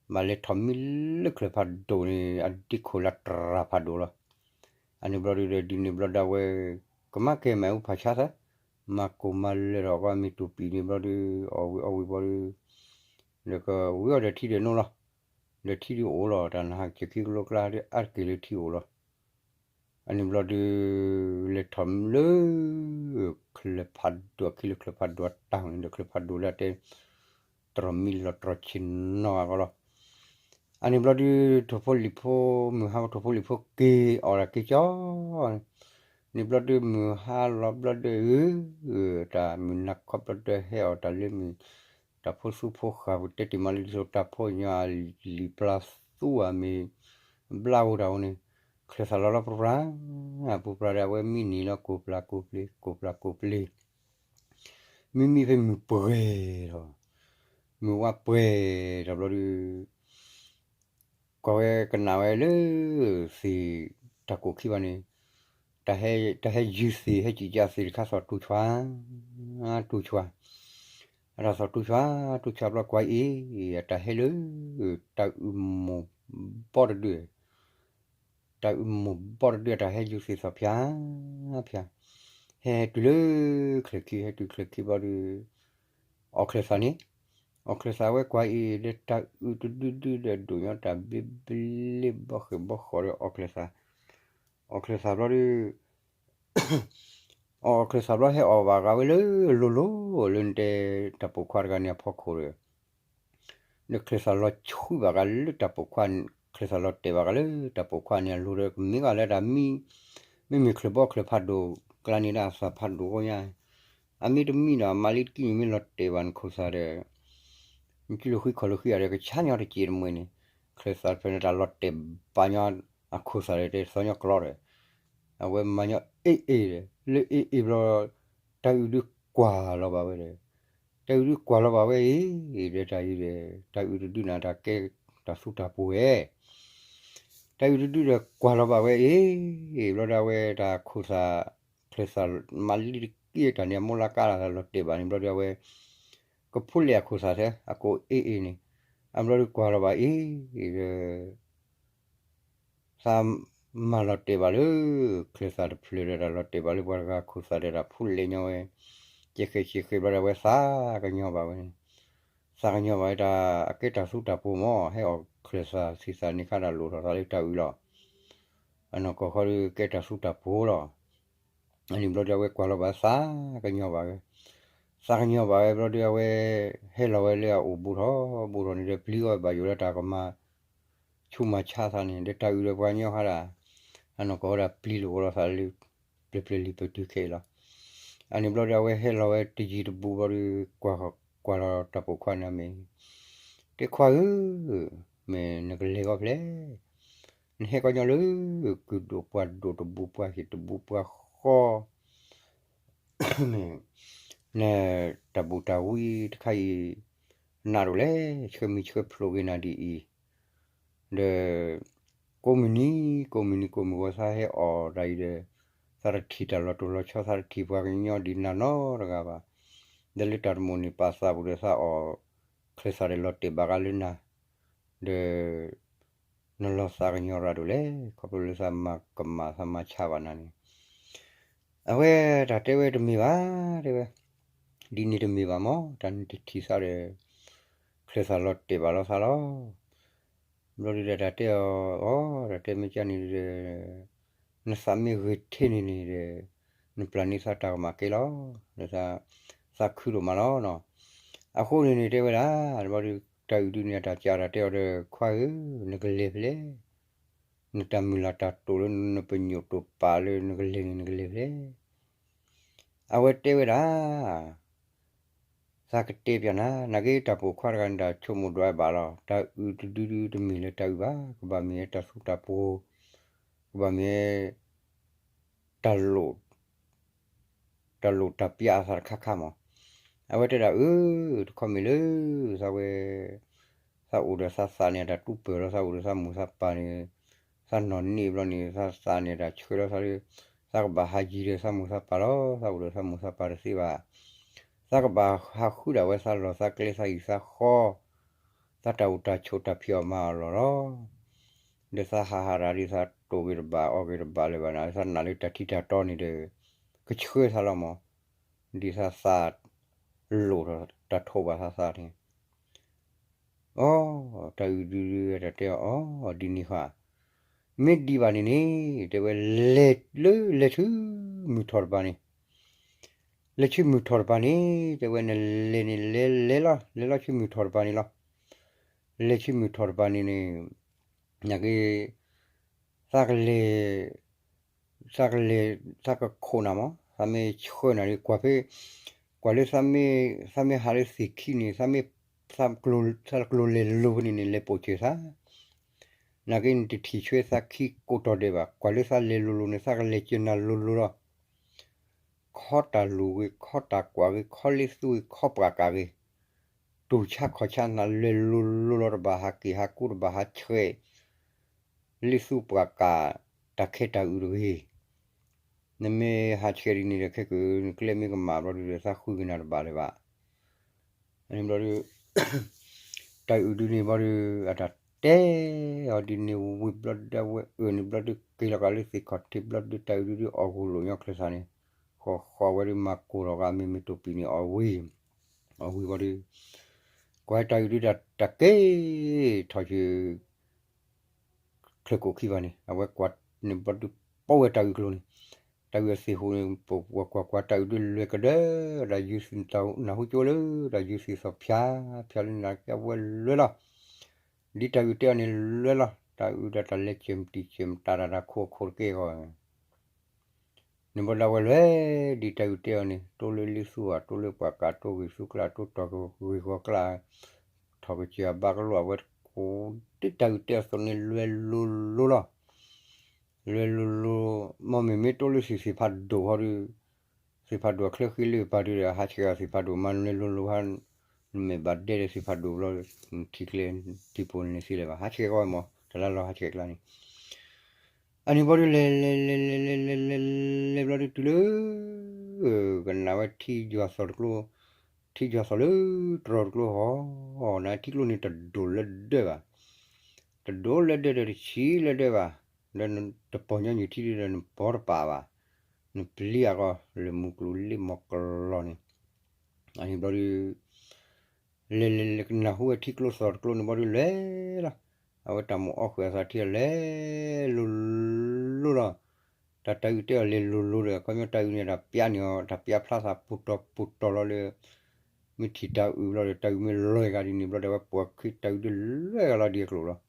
ဘၣ်လဲၤထီၣ်မံလၢချၢၣ်ဖးဒိၣ်န့ၣ် အဒ့ခိၣ်လၢတြၢ်ဖးဒိၣ်လီၤ. အန့ၣ်ဘျီဒုးဒီး ဒ်န့ၣ်ဘျီဒုးအဝဲ ကမၤကဲမၤအူဖးဆါသၢ, မၤကိၢ်မၤလၢာ်ထီၣ်ကီးမ့ၢ်တိာ်ပံာ်န့ၣ်ဘျီဒုး အီၣ်ဝံၤအီဝံၤဘျီဒုး ဒီးကဝံၤအီၤဒီးထံဒီးနိလီၤ, ဒီးထံဒုးအိၣ်လီၤ တၢ်နဟးက့ၤခံကလိကျါဒုးအါတက့ၢ်လၢထံအိၣ်လီၤ. အန့ၣ်ဘျီဒုး လဲၤထီၣ်လၢ ချၢၣ်ဖးဒိၣ် အခံလၢချၢၣ်ဖးဒိၣ်အတၢ်န့ၣ်ဒီး ချၢၣ်ဖးဒိၣ်လၢအတဲ တြီၤမံလီၤတြီၤဆ့ၣ်နီၤဂၤကီးလီၤ. အန့ၣ်ဘျီဒုး ထိၣ်ဖိလံၣ်ဖိ မုၢ်ဟါထိၣ်ဖိလံၣ်ဖိက့ၤအီၣ်တၢ်က့ၤကၠီ န့ၣ်ဘျီဒုး မုၢ်ဟါလီၤဘျီဒုး တၢ်မုၢ်နၤခီဘျီဒုးဟဲအီၣ်တၢ်လၢမုၢ် တၢ်ဖိသူဖိဃာ်ပူၤ တဲတ့ၢ်မးလၢဒ်သိးတၢ်ဖိညီအလံာ်ပျၢ်သူအမ့ၢ် ဘျါဝဲတၢ်အိၣ်န့ၣ် ချၢၣ်သးလီၤလီၤပြၢ အပူၤပြၢဒီး အဝဲမံန့ၢ်လီၤ ကိၢ်ပျၢ်ကိၢ်ပျ့ၤ ကိၢ်ပျၢ်ကိၢ်ပျ့ၤ မံမံဖဲမုၢ်ပှဲၤလီၤ. မုၢ်ဝါပှဲၤတဘျီဒီး ကွၢ်ဝဲကနၣ်ဝဲလၢ သ့ၣ်တၢ်ကိၢ်ခံဘၣ်န့ၣ်, တၢ်ဟဲယုၢ်သ့ၣ်ဟဲစံၣ်ကၢသ့ၣ်တခါသီၣ်တူၢ်ဆွါ, တူၢ်ဆွါ, အတၢ်သီၣ်တူၢ်ဆွါ, တူၢ်ဆွါဘျီကွၢ်အံၤ, အတၢ်ဟဲလၢ တၢ်အုၣ်မိၢ်ဘီတဒု တၢ်အုၣ်မိၢ်ဘီတဒုအတၢ်ဟဲယုၢ်သ့ၣ်သီၣ်ဖၠၣ်, ဖၠၣ်, ဟဲတုၤလၢ ချၢၣ်ခံ ဟဲတုၤချၢၣ်ခံဘျီဒီး အီၣ်ချၢၣ်သးန့ၣ်, အီၣ်ချၢၣ်သးဝဲကွၢ်အံၤ ဒီးတၢ်အုၣ်တဒုဒုဒီးဒိၣ်ညီတၢ်ဘျ့ဘျ့ဘီဃဲၤဘီဃီဒီးအီၣ်ချၢၣ်သး, အီၣ်ချၢၣ်သးဘျီဒီး အီၣ်ချၢၣ်သးဘျီဟဲအီၣ်ဘၣ်ဂၤဝဲလၢလိၤလိၤ လၢနတဲတၢ်ပိာ်ခွါတဂၤန့ၣ်အဖီခိၣ်ဒီး ဒီးချၢၣ်သးလီၤဆှုဘၣ်ဂၤလၢတၢ်ပိာ်ခွါ, ချၢၣ်သးလီၤတဲာ်ဘၣ်ဂၤလၢတၢ်ပိာ်ခွါန့ၣ်အလိၤဒီး ကမ့ၢ်ဂၤလၢတၢ်မံ, မ့မ့ၢ်ချၢၣ်ဘီချၢၣ်ဖးဒိၣ်ကျါန့ၣ်ဒၣ်အသးဖးဒိၣ်အဃိညါ, အမ့ၢ်တမံဒီးအမါလံတကံၢ်န့ၣ်မ့ၢ်လီၤတဲာ်ဘၣ်နခိၣ်သးဒီး နကံလိာ်ဃံခီၣ်လိာ်ဃံဧါဒီး ကဆါညီတစဲးတမှဲၤန့ၣ်, ချၢၣ်သးတဖျၢၣ်န့ၣ် တၢ်လီၤတဲာ်ဘၣ်ညီအခိၣ်သးဒီး တဲသီညီကျီဒီး အဝဲမၤညီအ့ၣ်အ့ၣ်ဒီး လၢအ့ၣ်အ့ၣ်ဘျီ တၢ်အုၣ်ဒုးကွၢ်လီၤဘၣ်ဝဲဒီး, တၢ်အုၣ်ဒုးကွၢ်လီၤဘၣ်ဝဲအံၤ, ဒီးတၢ်အုၣ်ဒီး တၢ်အုၣ်တဒုန့ၣ် တၢ်ကဲတၢ်သူတၢ်ပှိၤဝဲ တၢ်အုၣ်တဒုဒီးကွၢ်လီၤဘၣ်ဝဲအံၤ, ဘျီဒီးအဝဲတၢ်ခိၣ်သး, ချၢၣ်သးမါလံတကံၢ်တၢ်န့ၣ် အမိၢ်လၢကါလီၤသးလီၤတဲာ်ဘၣ်န့ၣ် ဘျီဒီးအဝဲ ကဖိလဲၣ်အခိၣ်သးထဲ အကိးအ့ၣ်အ့ၣ်န့ၣ်, အဘျီဒီးကွၢ်လီၤဘၣ်အံၤဒီး သးမၤလီၤတဲာ်ဘၣ်လၢ ချၢၣ်သးတဖျၢၣ်ဒီး တၢ်လီၤတဲာ်ဘၣ်လၢပှၤတဂၤခိၣ်သးဒီးတၢ်ဖိလဲၣ်ညီဝဲ, ကဲဃဲးကဲဃဲးဘျီဒီးအဝဲသးကညီၤဘၣ်ဝဲန့ၣ်, သးကညီၤဘၣ်ဝဲတၢ်အကဲတၢ်သူတၢ်ပှိၤမး ဟဲအီၣ်ချၢၣ်သးဆံးသးန့ၣ်ခါတၢ်လိၣ်ထီၣ်သးလၢတၢ်အုၣ်လီၤ, အနီၢ်ကီၢ်ခီဒီးကဲတၢ်သူတၢ်ပှိၤလီၤ. အန့ၣ်ဘျီဒီးအဝဲကွၢ်လီၤဘၣ်သးကညီၤဘၣ်ဝဲ, သးကညီၤဘၣ်ဝဲဘျီဒီးအဝဲ ဟဲလီၤဝဲလၢအအိၣ်ဘူးထီၣ်ဘူးထီၣ်န့ၣ်ဒီး ပျံၤအီၣ်ဘၣ်ယိၣ်လၢတၢ်ကမၤ ဆူးမၤဆါသးန့ၣ် ဒီးတၢ်အုၣ်ဒီးပှၤကညီဃါဒၣ်, အနီၢ်ကီၢ်ဝဲဒၣ်ပျံၤလိာ်ဝဲလီၤသးလၢ ပျဲၤပျဲၤလံပတုၤခဲအံၤလီၤ. အန့ၣ်ဘျီဒီးအဝဲဟဲလီၤဝဲတယံၤတဘူးဘျီဒီး ကွၢ်ကွၢ်လီၤတၢ်ပိာ်ခွါန့ၣ်မ့ၢ်, တဲခွါဧၢ, မ့ၢ်နကလဲၤဂီၢ်ဖဲလဲၣ်, နဟဲကီညီလၢ ကုၢ်ဒိၣ်ပှၢ်ဒိၣ်တဘူးပှၢ်ဟံၣ်တဘူးပှၢ်ဃီ မ့ၢ် နတၢ်ဘူးတၢ်ဝံတခါအံၤ နးဒိၣ်လဲၣ်, ဆှၢမံၤဆှၢဖျိးက့ၤနၤဒ်အံၤ, ဒီး ကိးမုၢ်နံၤ ကိးမုၢ်နံၤကိးမုၢ်ဂီၤ သးဟဲအီၣ်တၢ်အံၤဒီး သးတထံၣ်တၢ်လီၤတိၢ်လီၤဆီ သးတထံၣ်ပှၤကညီဒ်နၤနီတဂၤဘၣ်. ဒီးလၢတၢ်တမိၣ်န့ၣ် ပာ်သးပူၤဒီးသးအီၣ်ချၢၣ်သးဒီးလီၤတဲာ်ဘၣ်ဂၤလၢနၤ, ဒီး နလီၤသးကညီၤရၤဒိၣ်လဲၣ်, ခီဖျိလၢသးမၤကမၣ်သးမၤဆါဘၣ်နၤန့ၣ်, အဝဲတၢ်တဲဝဲတမ့ၢ်ဘၣ်, တဲဝဲ, ဒ်န့ၣ်တမ့ၢ်ဘၣ်မး, တၢ်နတထံၣ်သးဒီး ချၢၣ်သးလီၤတဲာ်ဘၣ်လီၤသးလီၤ. ဘျီဒုဒီးတၢ်တဲအီၤ, အီ, တၢ်တဲမ့ၢ်ကန့ၣ်ဒီး နသးမ့ၢ်ဂ့ၤထဲန့ၣ်န့ၣ်ဒီး နပျၢ်န့ၢ်သးတၢ်ကမၣ်ကဲလီၤ, ဒီး သးခုဒိၣ်မးလီၤနီၤ. အဃိန့ၣ်န့ၣ်တဲဝဲဒၣ်, ဘျီဒု တၢ်အုၣ်ဒုန့ၣ် အတၢ်ကးတၢ်တဲအီၤဒီး ခွါဧၢ, နကလဲၤဖဲလဲၣ်, နတၢ်မုၢ်လၢ်တၢ်တိာ်လၢနပညိၣ်တိာ်ပာ်လၢနကလဲၤန့ၣ် နကလဲၤဖဲလဲၣ်. အဝဲတဲဝဲဒၣ် သးကတဲပျးနၤ, နာ်က့တၢ်ပိာ်ခွါတဂၤန့ၣ် တၢ်ဆိကမိၣ်ဒွးဘၣ်လီၤ. တၢ်အုၣ်တဒုဒုတမ့ၢ်လၢတၢ်အုၣ်ဘၣ်, ကဘၣ်မ့ၢ်တၢ်သူတၢ်ပှိၤ, ကဘၣ်မ့ၢ် တၢ်လိၣ် တၢ်လိၣ်တၢ်ပျၢ်အသးတခါခါမး. အဝဲတဲဒၣ်အၢ, တခီမ့ၢ်လၢ သးဝဲ သးအိၣ်ဒီးသးသးန့ၣ် တၢ်တူၢ်ပၢၢ်လီၤ, သးအိၣ်ဒီးသးမိၢ်သးပၢ်န့ၣ် သးနီၢ်န့ၢ်ဘျီန့ၣ် သးသးန့ၣ် တၢ်ဆှၢလီၤသးလၢ သးကဘၣ်ဟးယံၤဒီးသးမိၢ်သးပၢ်လီၤ. သးအိၣ်ဒီးသးမိၢ်သးပၢ်တသ့ဘၣ်. သးကဘၣ်ဟးဃုဒၣ်ဝဲသးလီၢ်သးကျဲသးဟံၣ်သးဃီ, သးတၢ်အိၣ်တၢ်ဆိးတၢ်ဖံးအီၣ်မၤအီၣ်လီၢ်လီၤ. ဒီးသးဟးဟးဒၣ်ဒီးသးတိာ်က့ၤတဘၣ်အီၣ်က့ၤတဘၣ်လၢၤဘၣ်န့ၣ် သးနာ်လၢတၢ်ထံတၢ်တီန့ၣ်ဒီး ကဆှၢသးလီၤမး. ဒ်သးသးလိၣ်ထီၣ်တၢ်ထိးဘၣ်သးသးန့ၣ် အီ, တၢ်အုၣ်ဒုဒုတၢ်တဲအီၤ အီ, ဒ်န့ၣ်ဃီ, မ့ၢ်ဒံးဘၣ်န့ၣ်န့ၣ် တဲဝဲ လဲၤလၢလဲၤဆူမုၢ်ထီၣ်တပၤန့ၣ်, လဲၤဆူမုၢ်ထီၣ်တပၤန့ၣ် တဲဝဲ နလဲၤန့ၣ် လဲၤလဲၤလီၤ လဲၤလီၤဆူမုၢ်ထီၣ်တပၤန့ၣ်လီၤ. လဲၤဆူမုၢ်ထီၣ်တပၤန့ၣ်န့ၣ် နာ်က့ သးကလဲၤ သးကလဲၤ သးကခိၣ်နၤမး, သးမ့ၢ်ဆှၢနၤဒီး ကွၢ်ဖဲ ကွၢ်လၢ သးမ့ၢ်ဟးလၢသ့ၣ်ခံန့ၣ် သးမ့ၢ် သးကျိၤလဲၤလိၤဖဲန့ၣ်န့ၣ် လဲၤပိာ်စၢၤသး, နာ်က့ နတထံၣ်ဆှၢသးခံကိးတီၤဒဲးဘၣ်. ကွၢ်လၢသးလဲၤလိၤလိၤန့ၣ် သးကလဲၤစၢၤနၤလိၤလိၤလီၤ. ခီတၢ်လူၤဂ့ၤ, ခီတၢ်ကွၢ်ဂ့ၤ, ခီလ့သူဂ့ၤ, ခီပှၤကးဂ့ၤ, တူၢ်ဆါခီၣ်ဆါနၤ လဲၤလိၤလိၤလီၤ တဘၣ်ဟးက့ၣ်ဟးကူတဘၣ်ဟးဆှဲး လ့ၣ်သူပှၢ်ကၣ် တၢ်ခဲတၢ်အုးတဂ့ၤ. နမ့ၢ်ဟးဆှဲးဒ်န့ၣ်ဒီး ခဲကၢၣ်နကျဲမ့ၢ်ကမၣ်ဘျီဒုးဒီး သးဃုက့ၤနၤတဘၣ်လၢၤဘၣ်. န့ၣ်ဘျီဒုး တၢ်အုးဒုးန့ၣ်ဘျီဒုး အတၢ်တဲအီၤဒ်န့ၣ်ဝံၤဘျီဒုး အဝဲအၢၣ်န့ၣ်ဘျီဒုး က့ၤလီၤကးလၢသ့ၣ်ခီၣ်ထံးဘျီဒုး တၢ်အုးဒုးဒုးအီၣ်ဂိၢ်လိာ်ညီချၢသးန့ၣ် ဃီဃီဝဲဒုး မၤကိၢ်ထီၣ်က့ၤမ့ၢ်မ့ၢ်တိၢ်ပံၤန့ၣ် အီၣ်ဝံၤ အီၣ်ဝံၤဘျီဒုး ကွၢ်တၢ်အုးဒုးတၢ်က့ၤထီၣ်က့ၤ ချၢၣ်ကိၣ်ခံဘၣ်န့ၣ် အဝဲကွၢ်န့ၣ်ဘျီဒုး ပိာ်ဝဲတၢ်အုးကျိၤန့ၣ် တၢ်အုးအသ့ၣ်ဟူးန့ၣ် ပကွၢ်ကွၢ်တၢ်အုးဒုးလွဲၢ်ကဒၢ တၢ်ယုၢ်သံၣ်သီ နၢ်ဟူကၠိလၢ တၢ်ယုၢ်သံၣ်သီဖၠါ ဖၠါလၢနၤကဲဝဲလွဲၢ်လီၤ. ဒ်တၢ်အုးတဲအီၤန့ၣ်လွဲၢ်လီၤ. တၢ်အုးဒီးတၢ်လဲၤစၢၤမတံၤစၢၤမတၤတၢ်တၢ်ခိအခိၣ်တက့ၢ်အဂီၢ် န့ၣ်ဘျီဒၣ်ဝဲလွဲၢ် ဒ်တၢ်အုးတဲအီၤန့ၣ် တိၢ်လၢလ့သူဧါ တိၢ်လၢပှၤကး တိၢ်ဂ့ၤသူကျါ တိၢ်တီၤဂ့ၤဂီၤကျါ ထီၣ်ကစၢၢ်အဘါကလိအဝဲတကိး ဒ်တၢ်အုးတဲအီၤအသိးန့ၣ် လွဲၢ်လိၤလိၤလီၤ. လွဲၢ်လိၤလိၤ မ့မ့ၢ်မ့ၢ်တိၢ်လၢသ့ၣ်သ့ၣ်ဖးဒိၣ်ဟီဒီး သ့ၣ်ဖးဒိၣ်အချၢဃံလၢပာ်ဒုးဒီး ဟးဆှဲးအီၤသ့ၣ်ဖးဒိၣ်မး လွဲၢ်လိၤလိၤဟါ နမ့ၢ်ဘၣ်ဒဲဒီးသ့ၣ်ဖးဒိၣ်ဘျီ ထံကျဲ ထံဖိန့ၣ်သ့လၢၤဘၣ် ဟးဆှဲးကီးဝဲမး တလါလီၤဟးဆှဲးကျါန့ၣ် အန့ၣ်ဘျီဒုးလဲၤလဲၤလဲၤလဲၤလဲၤလဲၤလဲၤလဲၤဘျီဒုးတုၤလၢ ကနၣ်ဝဲထံယွၤသီၣ်တကျိ ထံယွၤသီၣ်လၢတြီတကျိဟီ နထံကျိန့ၣ်တဒိၣ်လၢဒၢဘၣ် တဒိၣ်လၢဒၢဒီးတဆံးလၢဒၢဘၣ် ဒီးနတပီၢ်ညီနုၢ်ထံဒုးဒီးနပီၢ်တပာ်ဘၣ် နပျံၤအဂီၢ် လၢမူကျိၤလ့မီၢ်ကလီၢ်န့ၣ် အန့ၣ်ဘျီဒုး လဲၤလဲၤလဲၤကနၢ်ဟူဝဲထံကျိသီၣ်တကျိန့ၣ်ဘျီဒုးလဲၤလီၤ. အဝဲတၢ်မိၣ်အီၣ်ဃုာ်အသးထံအီၤလဲၤလိၤလိၤလီၤ. တၢ်တၢ်အုးတဲအီၤလဲၤလိၤလိၤဒီး ခီပညီတၢ်အုးန့ၣ် တၢ်ပျါန့ၢ်အီၤ တၢ်ပျါဖျါသးပူၤတီၤပူၤတီၤလီၤလၢ မ့ၢ်ထံၣ်တၢ်အုးဘျီဒီး တၢ်အုးမ့ၢ်လီၤဂာ်ဒ်န့ၣ်ဘျီဒီး အဝဲပိာ်ခံတၢ်အုးဒုးလဲၤဂၤလီၤဒ်အကျိၤလီၤ.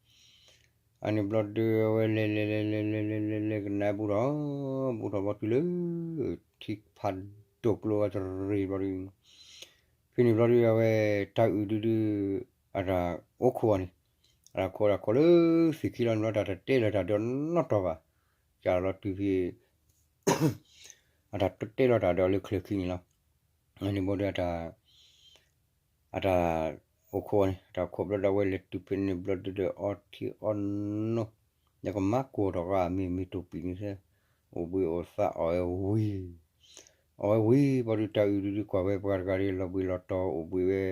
အန့ၣ်ဘျီဒုးအဝဲလဲၤလဲၤလဲၤလဲၤလဲၤလဲၤလဲၤလဲၤကနၣ်ဘူးထီၣ် ဘူးထီၣ်ဘျီတုၤလၢ ထံဖးဒိၣ်ကျိအတရံးဘျီဒုး ဖဲန့ၣ်ဘျီဒုးအဝဲ တၢ်အုးဒုးဒုး အတၢ်အိၣ်ခိးအီၤန့ၣ် အတၢ်ခိးတၢ်ခိးလၢ သ့ၣ်ခံလီၤန့ၣ်ဘျီ တၢ်တတဲလၢၤတၢ်ဒီးနီတတီၤဘၣ်. ကလီၤတုၤဖဲ အတၢ်တတဲလီၤတၢ်ဒီးလၢချၢၣ်ခံန့ၣ်လီၤ. အန့ၣ်ဘျီဒုး အတၢ်အိၣ်ခိးအီၤန့ၣ် အတၢ်ခိးဘျီဒုး အဝဲလဲၤတုၤဖဲန့ၣ်ဘျီဒုးဒီး အီထံအီနိ ဒီးကမၤကိၢ်ထီၣ်က့ၤမ့ၢ်မ့ၢ်တိၢ်ပံၤန့ၣ်သ့ အိၣ်ဘှံးအိၣ်သါအီၣ်ဝဲဝံၤ အီၣ်ဝဲဝံၤဘျီဒုး တၢ်အုးဒုးဒုးကွၢ်ဝဲပှၤတဂၤဒီး လီၤဘှံးလီၤတီၤအိၣ်ဘှံးဝဲ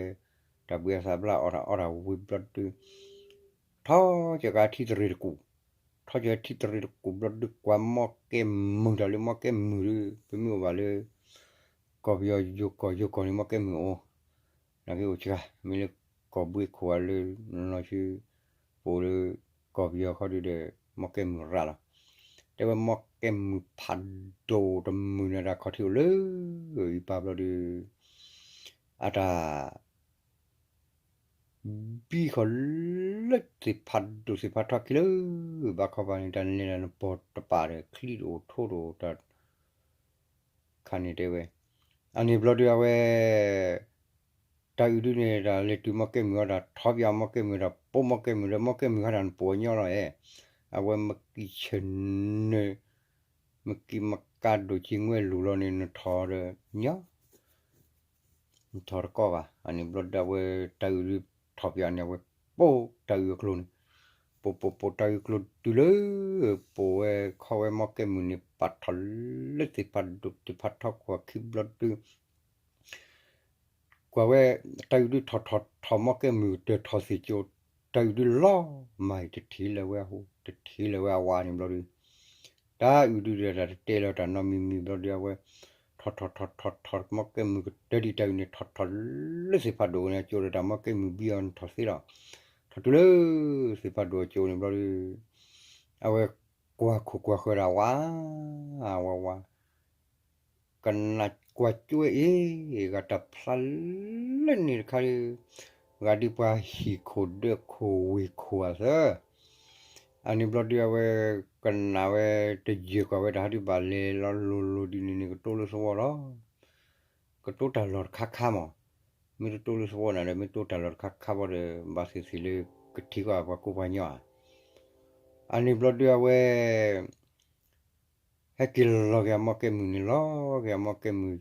တၢ်ဘှံးအသးဘျါအီၣ်တၢ်အီၣ်တၢ်ဝံၤဘျီဒုး ထီၣ်က့ၤကးထံတရံးတကူၣ် ထီၣ်က့ၤထံတရံးတကူၣ်ဘျီဒုး ကွၢ်မီၢ်ကဲမုၢ်တၢ်လၢမီၢ်ကဲမုၢ်ဒုး ပမ့ၢ်အိၣ်ဘၣ်လၢ ကီၢ်ပယီၤယိၤကီၢ်ယိၤကီၢ်န့ၣ် မီၢ်ကဲမုၢ်အိၣ် နကအိၣ်စှၤ မ့ၢ်လၢကီၢ်ဘှံးခိၣ်အလၢ လီၤဆူ ပအိၣ်လၢ ကီၢ်ပယီၤခီဒုးဒီး မီၢ်ကဲမုၢ်ရၣ်လီၤ. တဲဝဲမီၢ်ကဲမုၢ်ဖးဒိၣ်တမုၢ်န့ၣ် တၢ်ခီၣ်ထံးအိၣ်လၢ အံၤပာ်ဘျီဒုး အတၢ် ဘံဃီၤလၢသ့ၣ်ဖးဒိၣ်သ့ၣ်ဖးထီခံလၢ ဘၣ်ခီပၤန့ၣ် တၢ်နဲၣ်လၢနပီၢ်တပာ်ဒီး ချံတအိၣ်ထိတအိၣ်တၢ် ခါန့ၣ်တဲဝဲ အန့ၣ်ဘျီဒုးအဝဲ တၢ်အုးဒုးန့ၣ် တၢ်လဲၤတုၤမီၢ်ကဲမုၢ်အီၤ တၢ်ထီၣ်ပၠးမီၢ်ကဲမုၢ် တၢ်ပိာ်မီၢ်ကဲမုၢ်လၢ မီၢ်ကဲမုၢ်ဟဲတၢ်နပိာ်ညီလီၤအဲၣ် အဝဲမကံၢ်ဆၢၣ်နၢ မကံၢ်မကါဒိၣ်က့ၤငွဲလူၤလီၤန့ၣ် နထီၣ်ဒီးညီ နထီၣ်တကီဘၣ်. အန့ၣ်ဘျီဒုးအဝဲတၢ်အုးဒုးထီၣ်ပၠးန့ၣ် အဝဲပိာ်တၢ်အုးအကျိၤန့ၣ် ပိာ်ပိာ်ပိာ်တၢ်အုးကျိၤတုၤလၢ ပိာ်ဝဲခီဝဲမီၢ်ကဲမုၢ်န့ၣ် ပာ်ထီၣ်လၢသ့ၣ်ဖးဒိၣ်သ့ၣ်ဖးထီကွၢ်ခံဘျီဒုး ကွၢ်ဝဲ တၢ်အုးဒုးထီၣ်ထီၣ်ထီၣ်မီၢ်ကဲမုၢ်ကတၢၢ်ထီၣ်သ့ၣ်ကၠိ တၢ်အုးဒုးလီၤမၢ်အံၤ တထံၣ်လၢၤဝဲအဟူ တထံၣ်လၢၤဝဲအဝါန့ၣ်ဘျီဒုး တၢ်အုးဒုးဒီးတၢ်တတဲလၢၤတၢ်နီတမံၤမံၤဘျီဒုး အဝဲ ထီၣ်ထီၣ်ထီၣ်ထီၣ်ထီၣ်မီၢ်ကဲမုၢ်ကတၢၢ်ဒ်တၢ်အုးန့ၣ် ထီၣ်ထီၣ်လၢသ့ၣ်ဖးဒိၣ်န့ၣ်အကၠိဒီး တၢ်မီၢ်ကဲမုၢ်ဘံအီၤန့ၣ်ထီၣ်သ့လီၤ. ထီၣ်တုၤလၢ သ့ၣ်ဖးဒိၣ်အကၠိန့ၣ်ဘျီဒုး အဝဲကွၢ်ခိၣ်ကွၢ်ဃၢၤဒီးဝါ ဝါဝါ ကနၣ်ကွၢ်ကၠိအံၤ ဂၤတၢ်ဖျါလၢန့ၣ်တခါဒုး ဂၤဒုးပှၤဟံၣ်ခိၣ်ဒၢခိၣ်ဝ့ၢ်ခိၣ်အသၢ အန့ၣ်ဘျီဒုးအဝဲ ကနၣ်ဝဲတယၢၢ်ကွၢ်ဝဲတၢ်ဟးဒုးဘၣ်လဲၤလီၤလိၤလိၤဒ်န့ၣ်န့ၣ် ကတိၤလၢသဝီလီၤ. ကတိၤတၢ်လီၢ်တခါခါမး, မ့ၢ်တတိၤလၢသဝီနၤဒီး မ့ၢ်တိၤတၢ်လီၢ်တခါခါဘၣ်ဒီး ဘၣ်သ့ၣ်သ့ၣ်လၢကထံၣ်ကွၢ်ပှၤကိးပှၤညီဧါ. အန့ၣ်ဘျီဒုးအဝဲ ဟဲက့ၤလီၤက့ၤအမီၢ်ကဲမုၢ်န့ၣ်လီၤ, က့ၤအမီၢ်ကဲမုၢ်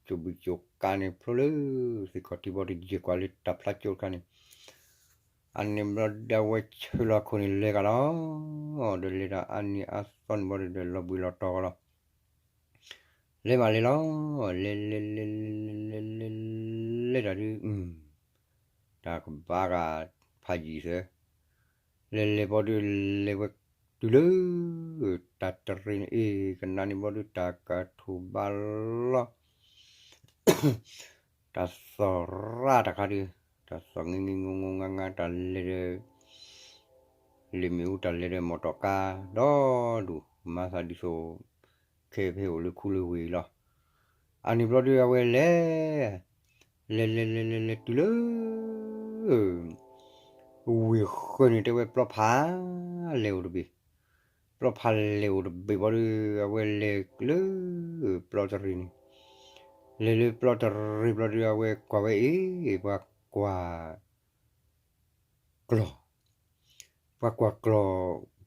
ကၠိဘံၣ်ကၠိကါန့ၣ် ဖျိလၢသ့ၣ်ခီၣ်ထံဘီတယဲၢ်ကွၢ်လၢတၢ်ဖျါကၠိတခါန့ၣ်, အန့ၣ်ဘျီဒီးအဝဲဆၢလီၤခိၣ်န့ၣ်လဲၤကဒီးလီၤ, ဒီးလဲၤဒီးအါနံၤအါသီန့ၣ်ဘျီဒီး လီၤဘှံးလီၤတီၤကဒီးလီၤ. လဲၤမးလဲၤလီၤ, လဲၤလဲၤလဲၤလဲၤလဲၤလဲၤလဲၤလဲၤတၢ်ဒုး, တၢ်ကဘၣ်ဂၤဖးယံၤသၢ, လဲၤလဲၤဘျီဒုး လဲၤဝဲတုၤလၢ တၢ်တရံးန့ၣ်အ့ၣ်ကနါန့ၣ်ဘျီဒုး တၢ်ကထိၣ်ဘါလီၤ တၢ်သီၣ်ရၣ်တခါဒုး, တၢ်သီၣ်ငံငံငိငိငါငါ တၢ်လဲၤဒီး လ့ၣ်မ့ၣ်အူ တၢ်လဲၤဒီးမီၣ်တီၣ်ကါ ဒီဒူၣ် မၤသးဒ်သိး ခဲဖဲအိၣ်လၢခူလၢဝ့ၢ်အံၤလီၤ. အန့ၣ်ဘျီဒုးအဝဲလဲၤ လဲၤလဲၤလဲၤလဲၤလဲၤတုၤလၢ ဝ့ၢ်ဃၢၤန့ၣ် တဲဝဲပျီဖးလဲၢ်အိၣ်တဘ့ၣ်, ပျီဖးလဲၢ်အိၣ်တဘ့ၣ်ဘျီဒုး အဝဲလဲၤလၢ ပျီတရံးန့ၣ်, လဲၤလၢပျီတရံးဘျီဒုး အဝဲကွၢ်ဝဲအ့ၣ် ပှၤကွၢ် ကျီၢ်, ပှၤကွၢ်ကျီၢ်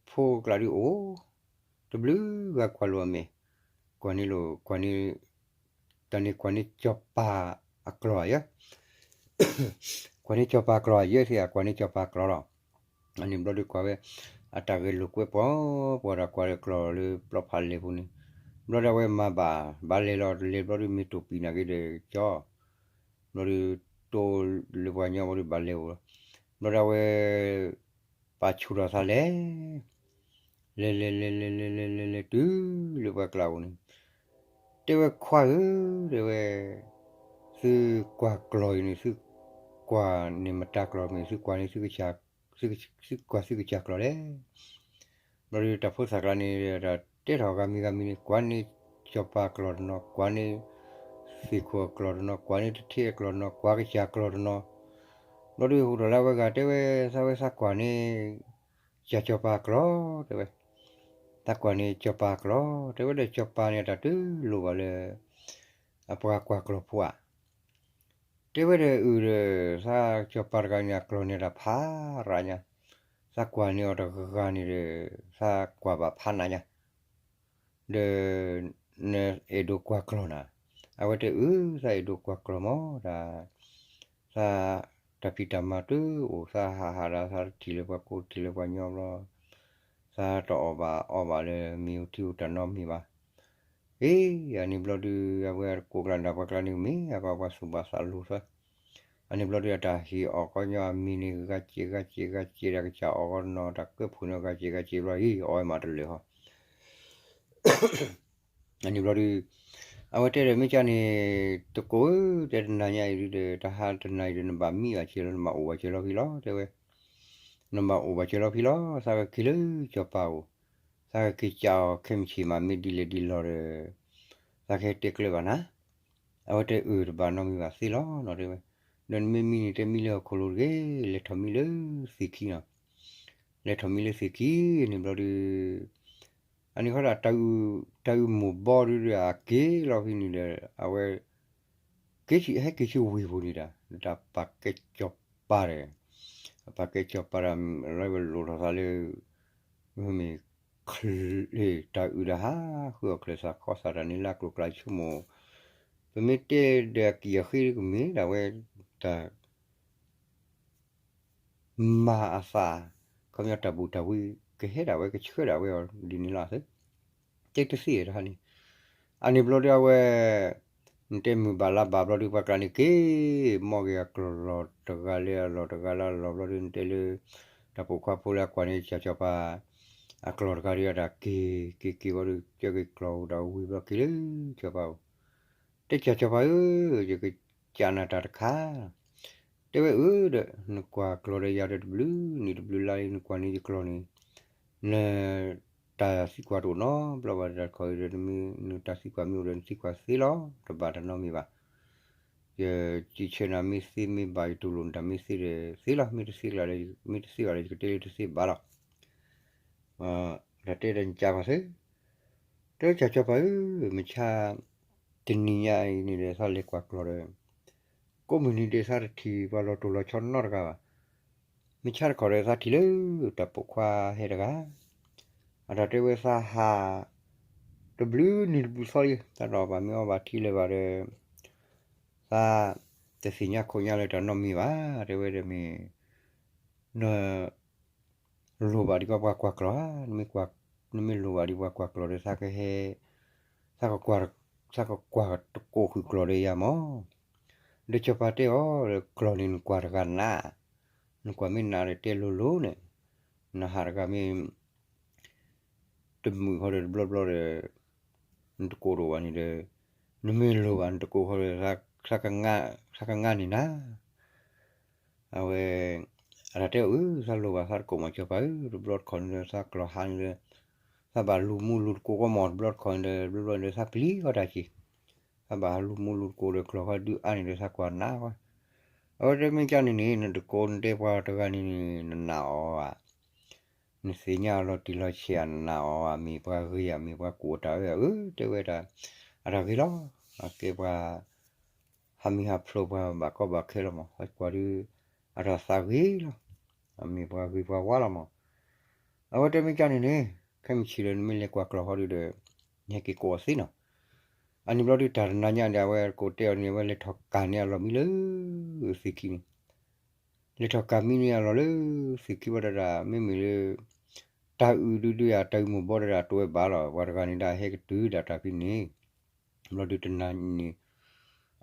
ဖိကျါဒုးအိၣ်, တဘျုးဂၤကွၢ်လိာ်အမဲာ်, ကွၢ်န့ၣ်လိာ်, ကွၢ်န့ၣ်, တၢ်န့ၣ်ကွၢ်န့ၣ်စီၤပၤအကျီၢ်ဧါ, ကွၢ်န့ၣ်စီၤပၤအကျီၢ်ဧါ, ယဲၢ်သ့ၣ်အကွၢ်န့ၣ်စီၤပၤအကျီၢ်လီၤ. အန့ၣ်ဘျီဒုးကွၢ်ဝဲ အတၢ်ဂဲၤလိာ်ကွဲပှီၤပှီၤဒီးကွၢ်ဒီးကျီၢ်လၢပျီဖးလဲၢ်ပူၤန့ၣ်, ဘျီဒုးအဝဲမၤဘၣ်, ဘၣ်လဲၤလီၤတလဲၤဘျီဒုး မ့ၢ်တိာ်ပံာ်နာ်က့ဒီးကၠီ ဘျီဒုး တိၢ်လၢပှၤညီဘျီဒုးဘၣ်လဲၤအိၣ်လီၤ. ဘျီဒုးအဝဲ ပာ်ဆူၣ်ထီၣ်သးလဲၤ, လဲၤလဲၤလဲၤလဲၤလဲၤလဲၤလဲၤလဲၤတုၤလၢပှၤကျါအိၣ်န့ၣ်, တဲဝဲခွါဧၢ, တဲဝဲ, သုကွၢ်ကျီၢ်အံၤန့ၣ် သုကွၢ်န့ၣ်မတၤကျီၢ်မ့ၢ် သုကွၢ်န့ၣ် သုကွၢ်သုကစၢ်ကျီၢ်လဲၣ်. ဘျီဒုးတၢ်ဖိသၣ်ကျါန့ၣ် တဲထီၣ်ဂၤမံၤဂၤမံၤန့ၣ် ကွၢ်န့ၣ်စီၤပၤကျီၢ်တနီၤ, ကွၢ်န့ၣ်သ့ၣ်ခိၣ်အကျီၢ်တနီၤ, ကွၢ်န့ၣ်တထ့အကျီၢ်တနီၤ, ကွၢ်ကစၢ်ကျီၢ်တနီၤ. ဘျီဒုးဟူးထီၣ်လၢအဝဲဂၤတဲဝဲ, သးဝဲသးကွၢ်န့ၣ် ကစၢ်စီၤပၤကျီၢ် တဲဝဲ, သးကွၢ်န့ၣ်စီၤပၤကျီၢ် တဲဝဲဒီး စီၤပၤန့ၣ် အတၢ်တလိၣ်ဘၣ်လၢ အပှၤကွၢ်ကျီၢ်ဖိဧါ. တဲဝဲဒီးအုၣ်ဒီး သးစီၤပၤတဂၤန့ၣ် အကျီၢ်န့ၣ်တၢ်ဖးရၣ်ညါ, သးကွၢ်န့ၢ်အီၤတဂၤန့ၣ်ဒီး သးကွၢ်ဘၣ်ဖးနးညါ ဒီး နအဲၣ်ဒိးကွၢ်ကျီၢ်နၤ. အဝဲတဲအုၣ် သးအဲၣ်ဒိးကွၢ်ကျီၢ်မး တၢ် သးတၢ်ဖံးတၢ်မၤတအိၣ်, သးဟးဟးဒီး သးတထံၣ်လၢပှၤကိးတထံၣ်လၢပှၤညီဘျီ, သးတအီၣ်ဘၣ်အီဘၣ်လၢမ့ၣ်အူထံအူတၢ်နီတမံၤဘၣ်. အ့ အန့ၣ်ဘျီဒုး အဝဲကိးကျါန့ၣ် ပှၤကျါန့ၣ်မ့ၢ်အကီပှၤသူၣ်ဘၣ်သးလိၤသၢ. အန့ၣ်ဘျီဒုး အတၢ်ဟ့ၣ်အီၣ်ကီညီအမံၤန့ၣ် ဂၤစဲးဂၤစဲးဂၤစဲး ဒီးကစၢ်အီၣ်ဂီၢ်တနီၤ တၢ်ကၢၢ်ဖှိၣ်န့ၢ်ဂၤစဲးဂၤစဲးဘျီ အံၤအီၣ်ဝဲမးတလၢာ်ဟီ အန့ၣ်ဘျီဒုး အဝဲတဲဒီး မ့ၢ်ကၢ်န့ၣ် တကိးဧၢ, တဲတနၤညါအံၤဒုးဒီး တဟါတနၤအံၤဒီး နဘၣ်မံဘၣ်စၢၤလီၤ နဘၣ်အိၣ်ဘၣ်စၢၤလီၤဖဲလီၤ တဲဝဲ, နဘၣ်အိၣ်ဘၣ်စၢၤလီၤဖဲလီၤ, သးက့ၤလၢစီၤပၤအိၣ်, သးက့ၤကးအီၤခဲမုၢ်ဆ့ၣ်မး မ့ၢ်ဒ်လဲၣ်ဒ်လဲၣ်ဒီး သးကဟဲတဲကျဲဘၣ်နၤ. အဝဲတဲအုၣ် တဘၣ်နီတမံၤဘၣ်သ့လီၤနီၤ တဲဝဲ, ဒီးနမ့ၢ်မံန့ၣ် တဲမံလၢဟီၣ်ခိၣ်လိၤတဂ့ၤ, လဲၤထီၣ်မံလၢသ့ၣ်ခံနီၤ, လဲၤထီၣ်မံလၢသ့ၣ်ခံန့ၣ်ဘျီဒုး အန့ၣ်ဃီဒီး တၢ်အုၣ်မိၢ်ဘီဒုးဒီး အက့ၤလီၤဖဲန့ၣ်ဒီး အဝဲ က့ၤဆံ ဟဲက့ၤဆံဝ့ၢ်ပူၤန့ၣ်ဒီး တၢ်ပာ်ကဲစီၤပၤဒီး အပာ်ကဲစီၤပၤဒီး လၢဝဲလိၣ်ထီၣ်သးလၢ မ့ၢ် တၢ်အုၣ်ဒီးဟးဃုအီၣ်ချၢၣ်သးခီသးတၢ်န့ၣ်လၢအကျိၤကျဲဆိကမိၣ်, ပမ့ၢ်တဲဒီးအကံၢ်အဃ့ကမ့ၢ်ဒၣ်ဝဲ တၢ် မၤအသး, ခီပညီတၢ်ဘူၣ်တၢ်ဝံ ကဟဲဒၣ်ဝဲ ကဆှၢဒၣ်ဝဲအီၤဒ်န့ၣ်လီၤသ့, တဲတသ့တခါန့ၣ်, အန့ၣ်ဘျီဒုးအဝဲ နတဲမုၢ်ဘၣ်လါဘၣ်ဘျီဒုး ပှၤကျါန့ၣ်က့ၤ မီၢ်က့ၤအကျီၢ်လီၤတဂၤလၢအလီၢ်တဂၤလၢအလီၢ်ဘျီဒုး နတဲလၢ တၢ်ပိာ်ခွါဖိလၢအကွၢ်န့ၣ် ကစၢ်စီၤပၤ အကျီၢ်တဂၤဒုး အတၢ်က့ၤ က့ၤက့ၤဘျီဒုး ကၢက့ၤကျီၢ်အိၣ်ဒီးဝံၤဘျီက့ၤလၢစီၤပၤအိၣ်, တဲကစၢ်စီၤပၤဧၢ, ယကစံးနၤတၢ်တခါ တဲဝဲအၢဒီး နကွၢ်ကျီၢ်ဒီးယၤဒီးတဘျုးနံၣ်တဘျုးလါလံ နကွၢ်န့ၢ်ယကျီၢ်န့ၣ် နတၢ်သံကွၢ်တအိၣ်နီတဘျီဘၣ်, တၢ်တခီအံၤဒီး နတၢ်သံကွၢ်မ့ၢ်အိၣ်ဒီး နသံကွၢ်သ့လီၤ, တဘၣ်တၢ်နီတမံၤဘၣ်. ယစံးဆၢနၤ မ့ၢ်သ့မ့ၢ်ဘၣ် ယတူၢ်လိာ်နတၢ်မ့ၢ်သ့ဒီးသ့လီၤ, မ့ၢ်တသ့ကျါဒီး မ့ၢ်တသ့ဘၣ်ဒီး ယကတဲလၢတသ့ဘၣ်လီၤ. တၢ်တဲဒီးနကးကွၢ်သ့ တဲကစၢ်စီၤပၤဧၢ, မုၢ်ဆါတနံၤညါအံၤန့ၣ်ဒီး သးလဲၤကွၢ်ကျီၢ်ဒီး ကိးမုၢ်နံၤဒဲး သးတထံၣ်ပှၤလီၤတိၢ်လီၤဆီနီတဂၤဘၣ်. မုၢ်ဆါတခီဒီး သးထံၣ်လၢတၢ်ပိာ်ခွါဟဲတဂၤ, အတၢ်တဲဝဲသးဟး တဘျုးနံၤတဘျုးသီလံ, သးတအီၣ်ဘၣ်မ့ၤအီဘၣ်ထံလၢၤဘၣ်ဒီး သးတသ့ၣ်ညါခိၣ်ညါလၢတၢ်နီတမံၤဘၣ်, တဲဝဲတမ့ၢ် နလိၣ်ဘၣ်ဒံးကီးပှၤကွၢ်ကျီၢ်ဧါ, နမ့ၢ်လိၣ်ဘၣ်ဒံးပှၤကွၢ်ကျီၢ်ဒီး သးကဟဲ သးကကွၢ်တကိးဃုာ်ကျီၢ်ဒီးယၤမၢ်. ဒီးစီၤပၤတဲအီၤ ကျီၢ်န့ၣ်နကွၢ်တဂၤနၤ, နကွၢ်မ့ၢ်နၤဒီးတဲလိၤလိၤန့ၣ်, နဟးတဂၤမ့ၢ် တမုာ်ဃီဒီးတဘျီဘျီဒီး နတကိးတအိၣ်ဘၣ်န့ၣ်ဒီး နမ့ၢ်လိၣ်ဘၣ်နတကိးဃီဒီး သးကငါန့ၢ်နၤ. အဝဲ အတၢ်တဲအီၤ အၢ သးလိၣ်ဘၣ်သးတကိးမၢ် စီၤပၤဧၢ, တဘျီတခီၣ်န့ၣ်ဒီး သးကျီၢ်ဟးန့ၣ်ဒီး သးဘၣ်လူၤမူလူၤတကိးကီးမၢ်, တဘျီတခီၣ်န့ၣ်ဒီး တဘျီဘျီန့ၣ်ဒီး သးပျံၤဃီတၢ်က့ၤ, သးဘၣ်လူၤမူလူၤတကိးဒီး ကျီၢ်ဃီဒုးအါန့ၣ်ဒီး သးကွၢ်နၤဃီ. အဝဲတဲမ့ၢ်ကန့ၣ်န့ၣ် နတကိးနတဲပှၤတဂၤန့ၣ်န့ၣ် နနာ်အီၤဧါ, နသ့ၣ်ညါအီၤလီၤတံၢ်လီၤဆဲးဧါ, နနာ်အီၤဧါ, မ့ၢ်ပှၤဂ့ၤဧါ, မ့ၢ်ပှၤကူၣ်အတၢ်အၢဧါ. အၢ တဲဝဲဒၣ် အတၢ်ဂ့ၤလီၤ, အကဲပှၤ ဟးမံဟးဖျိး ပှၤဘၣ်ကီဘၣ်ခဲလီၤမၢ်, သးကွၢ်ဒုး အတၢ်သးဂ့ၤလီၤ, အမ့ၢ်ပှၤဂ့ၤပှၤဝါလီၤမၢ်. အဝဲတဲမ့ၢ်ကန့ၣ်န့ၣ် ခဲမုၢ်ဆ့ၣ်ဒီး နမ့ၢ်လဲၤကွၢ်ကျီၢ်ဃီဒုးဒီး နဟဲက့ၤကိးအီၤသ့နီၤ. အန့ၣ်ဘျီဒုး တၢ်တနၤညါဒီး အဝဲကိးတဲအီၤန့ၣ် အဝဲလဲၤထီၣ်ကၢ်န့ၢ်အလီၢ်မံလၢသ့ၣ်ခံန့ၣ်, လဲၤထီၣ်ကၢ်မံန့ၢ်အလီၢ်လၢသ့ၣ်ခံဘၣ်ဒီး မ့မ့ၢ်လၢ တၢ်အုးဒုဒုဧါ, တၢ်အုးမိၢ်ဘီဒီး တအိၣ်ဝဲဘၣ်လီၤ, ပှၤတဂၤန့ၣ်ဒီး ဟဲကတုၤဒၣ်တၢ်ဖဲန့ၣ်, ဘျီဒုးတနၤန့ၣ်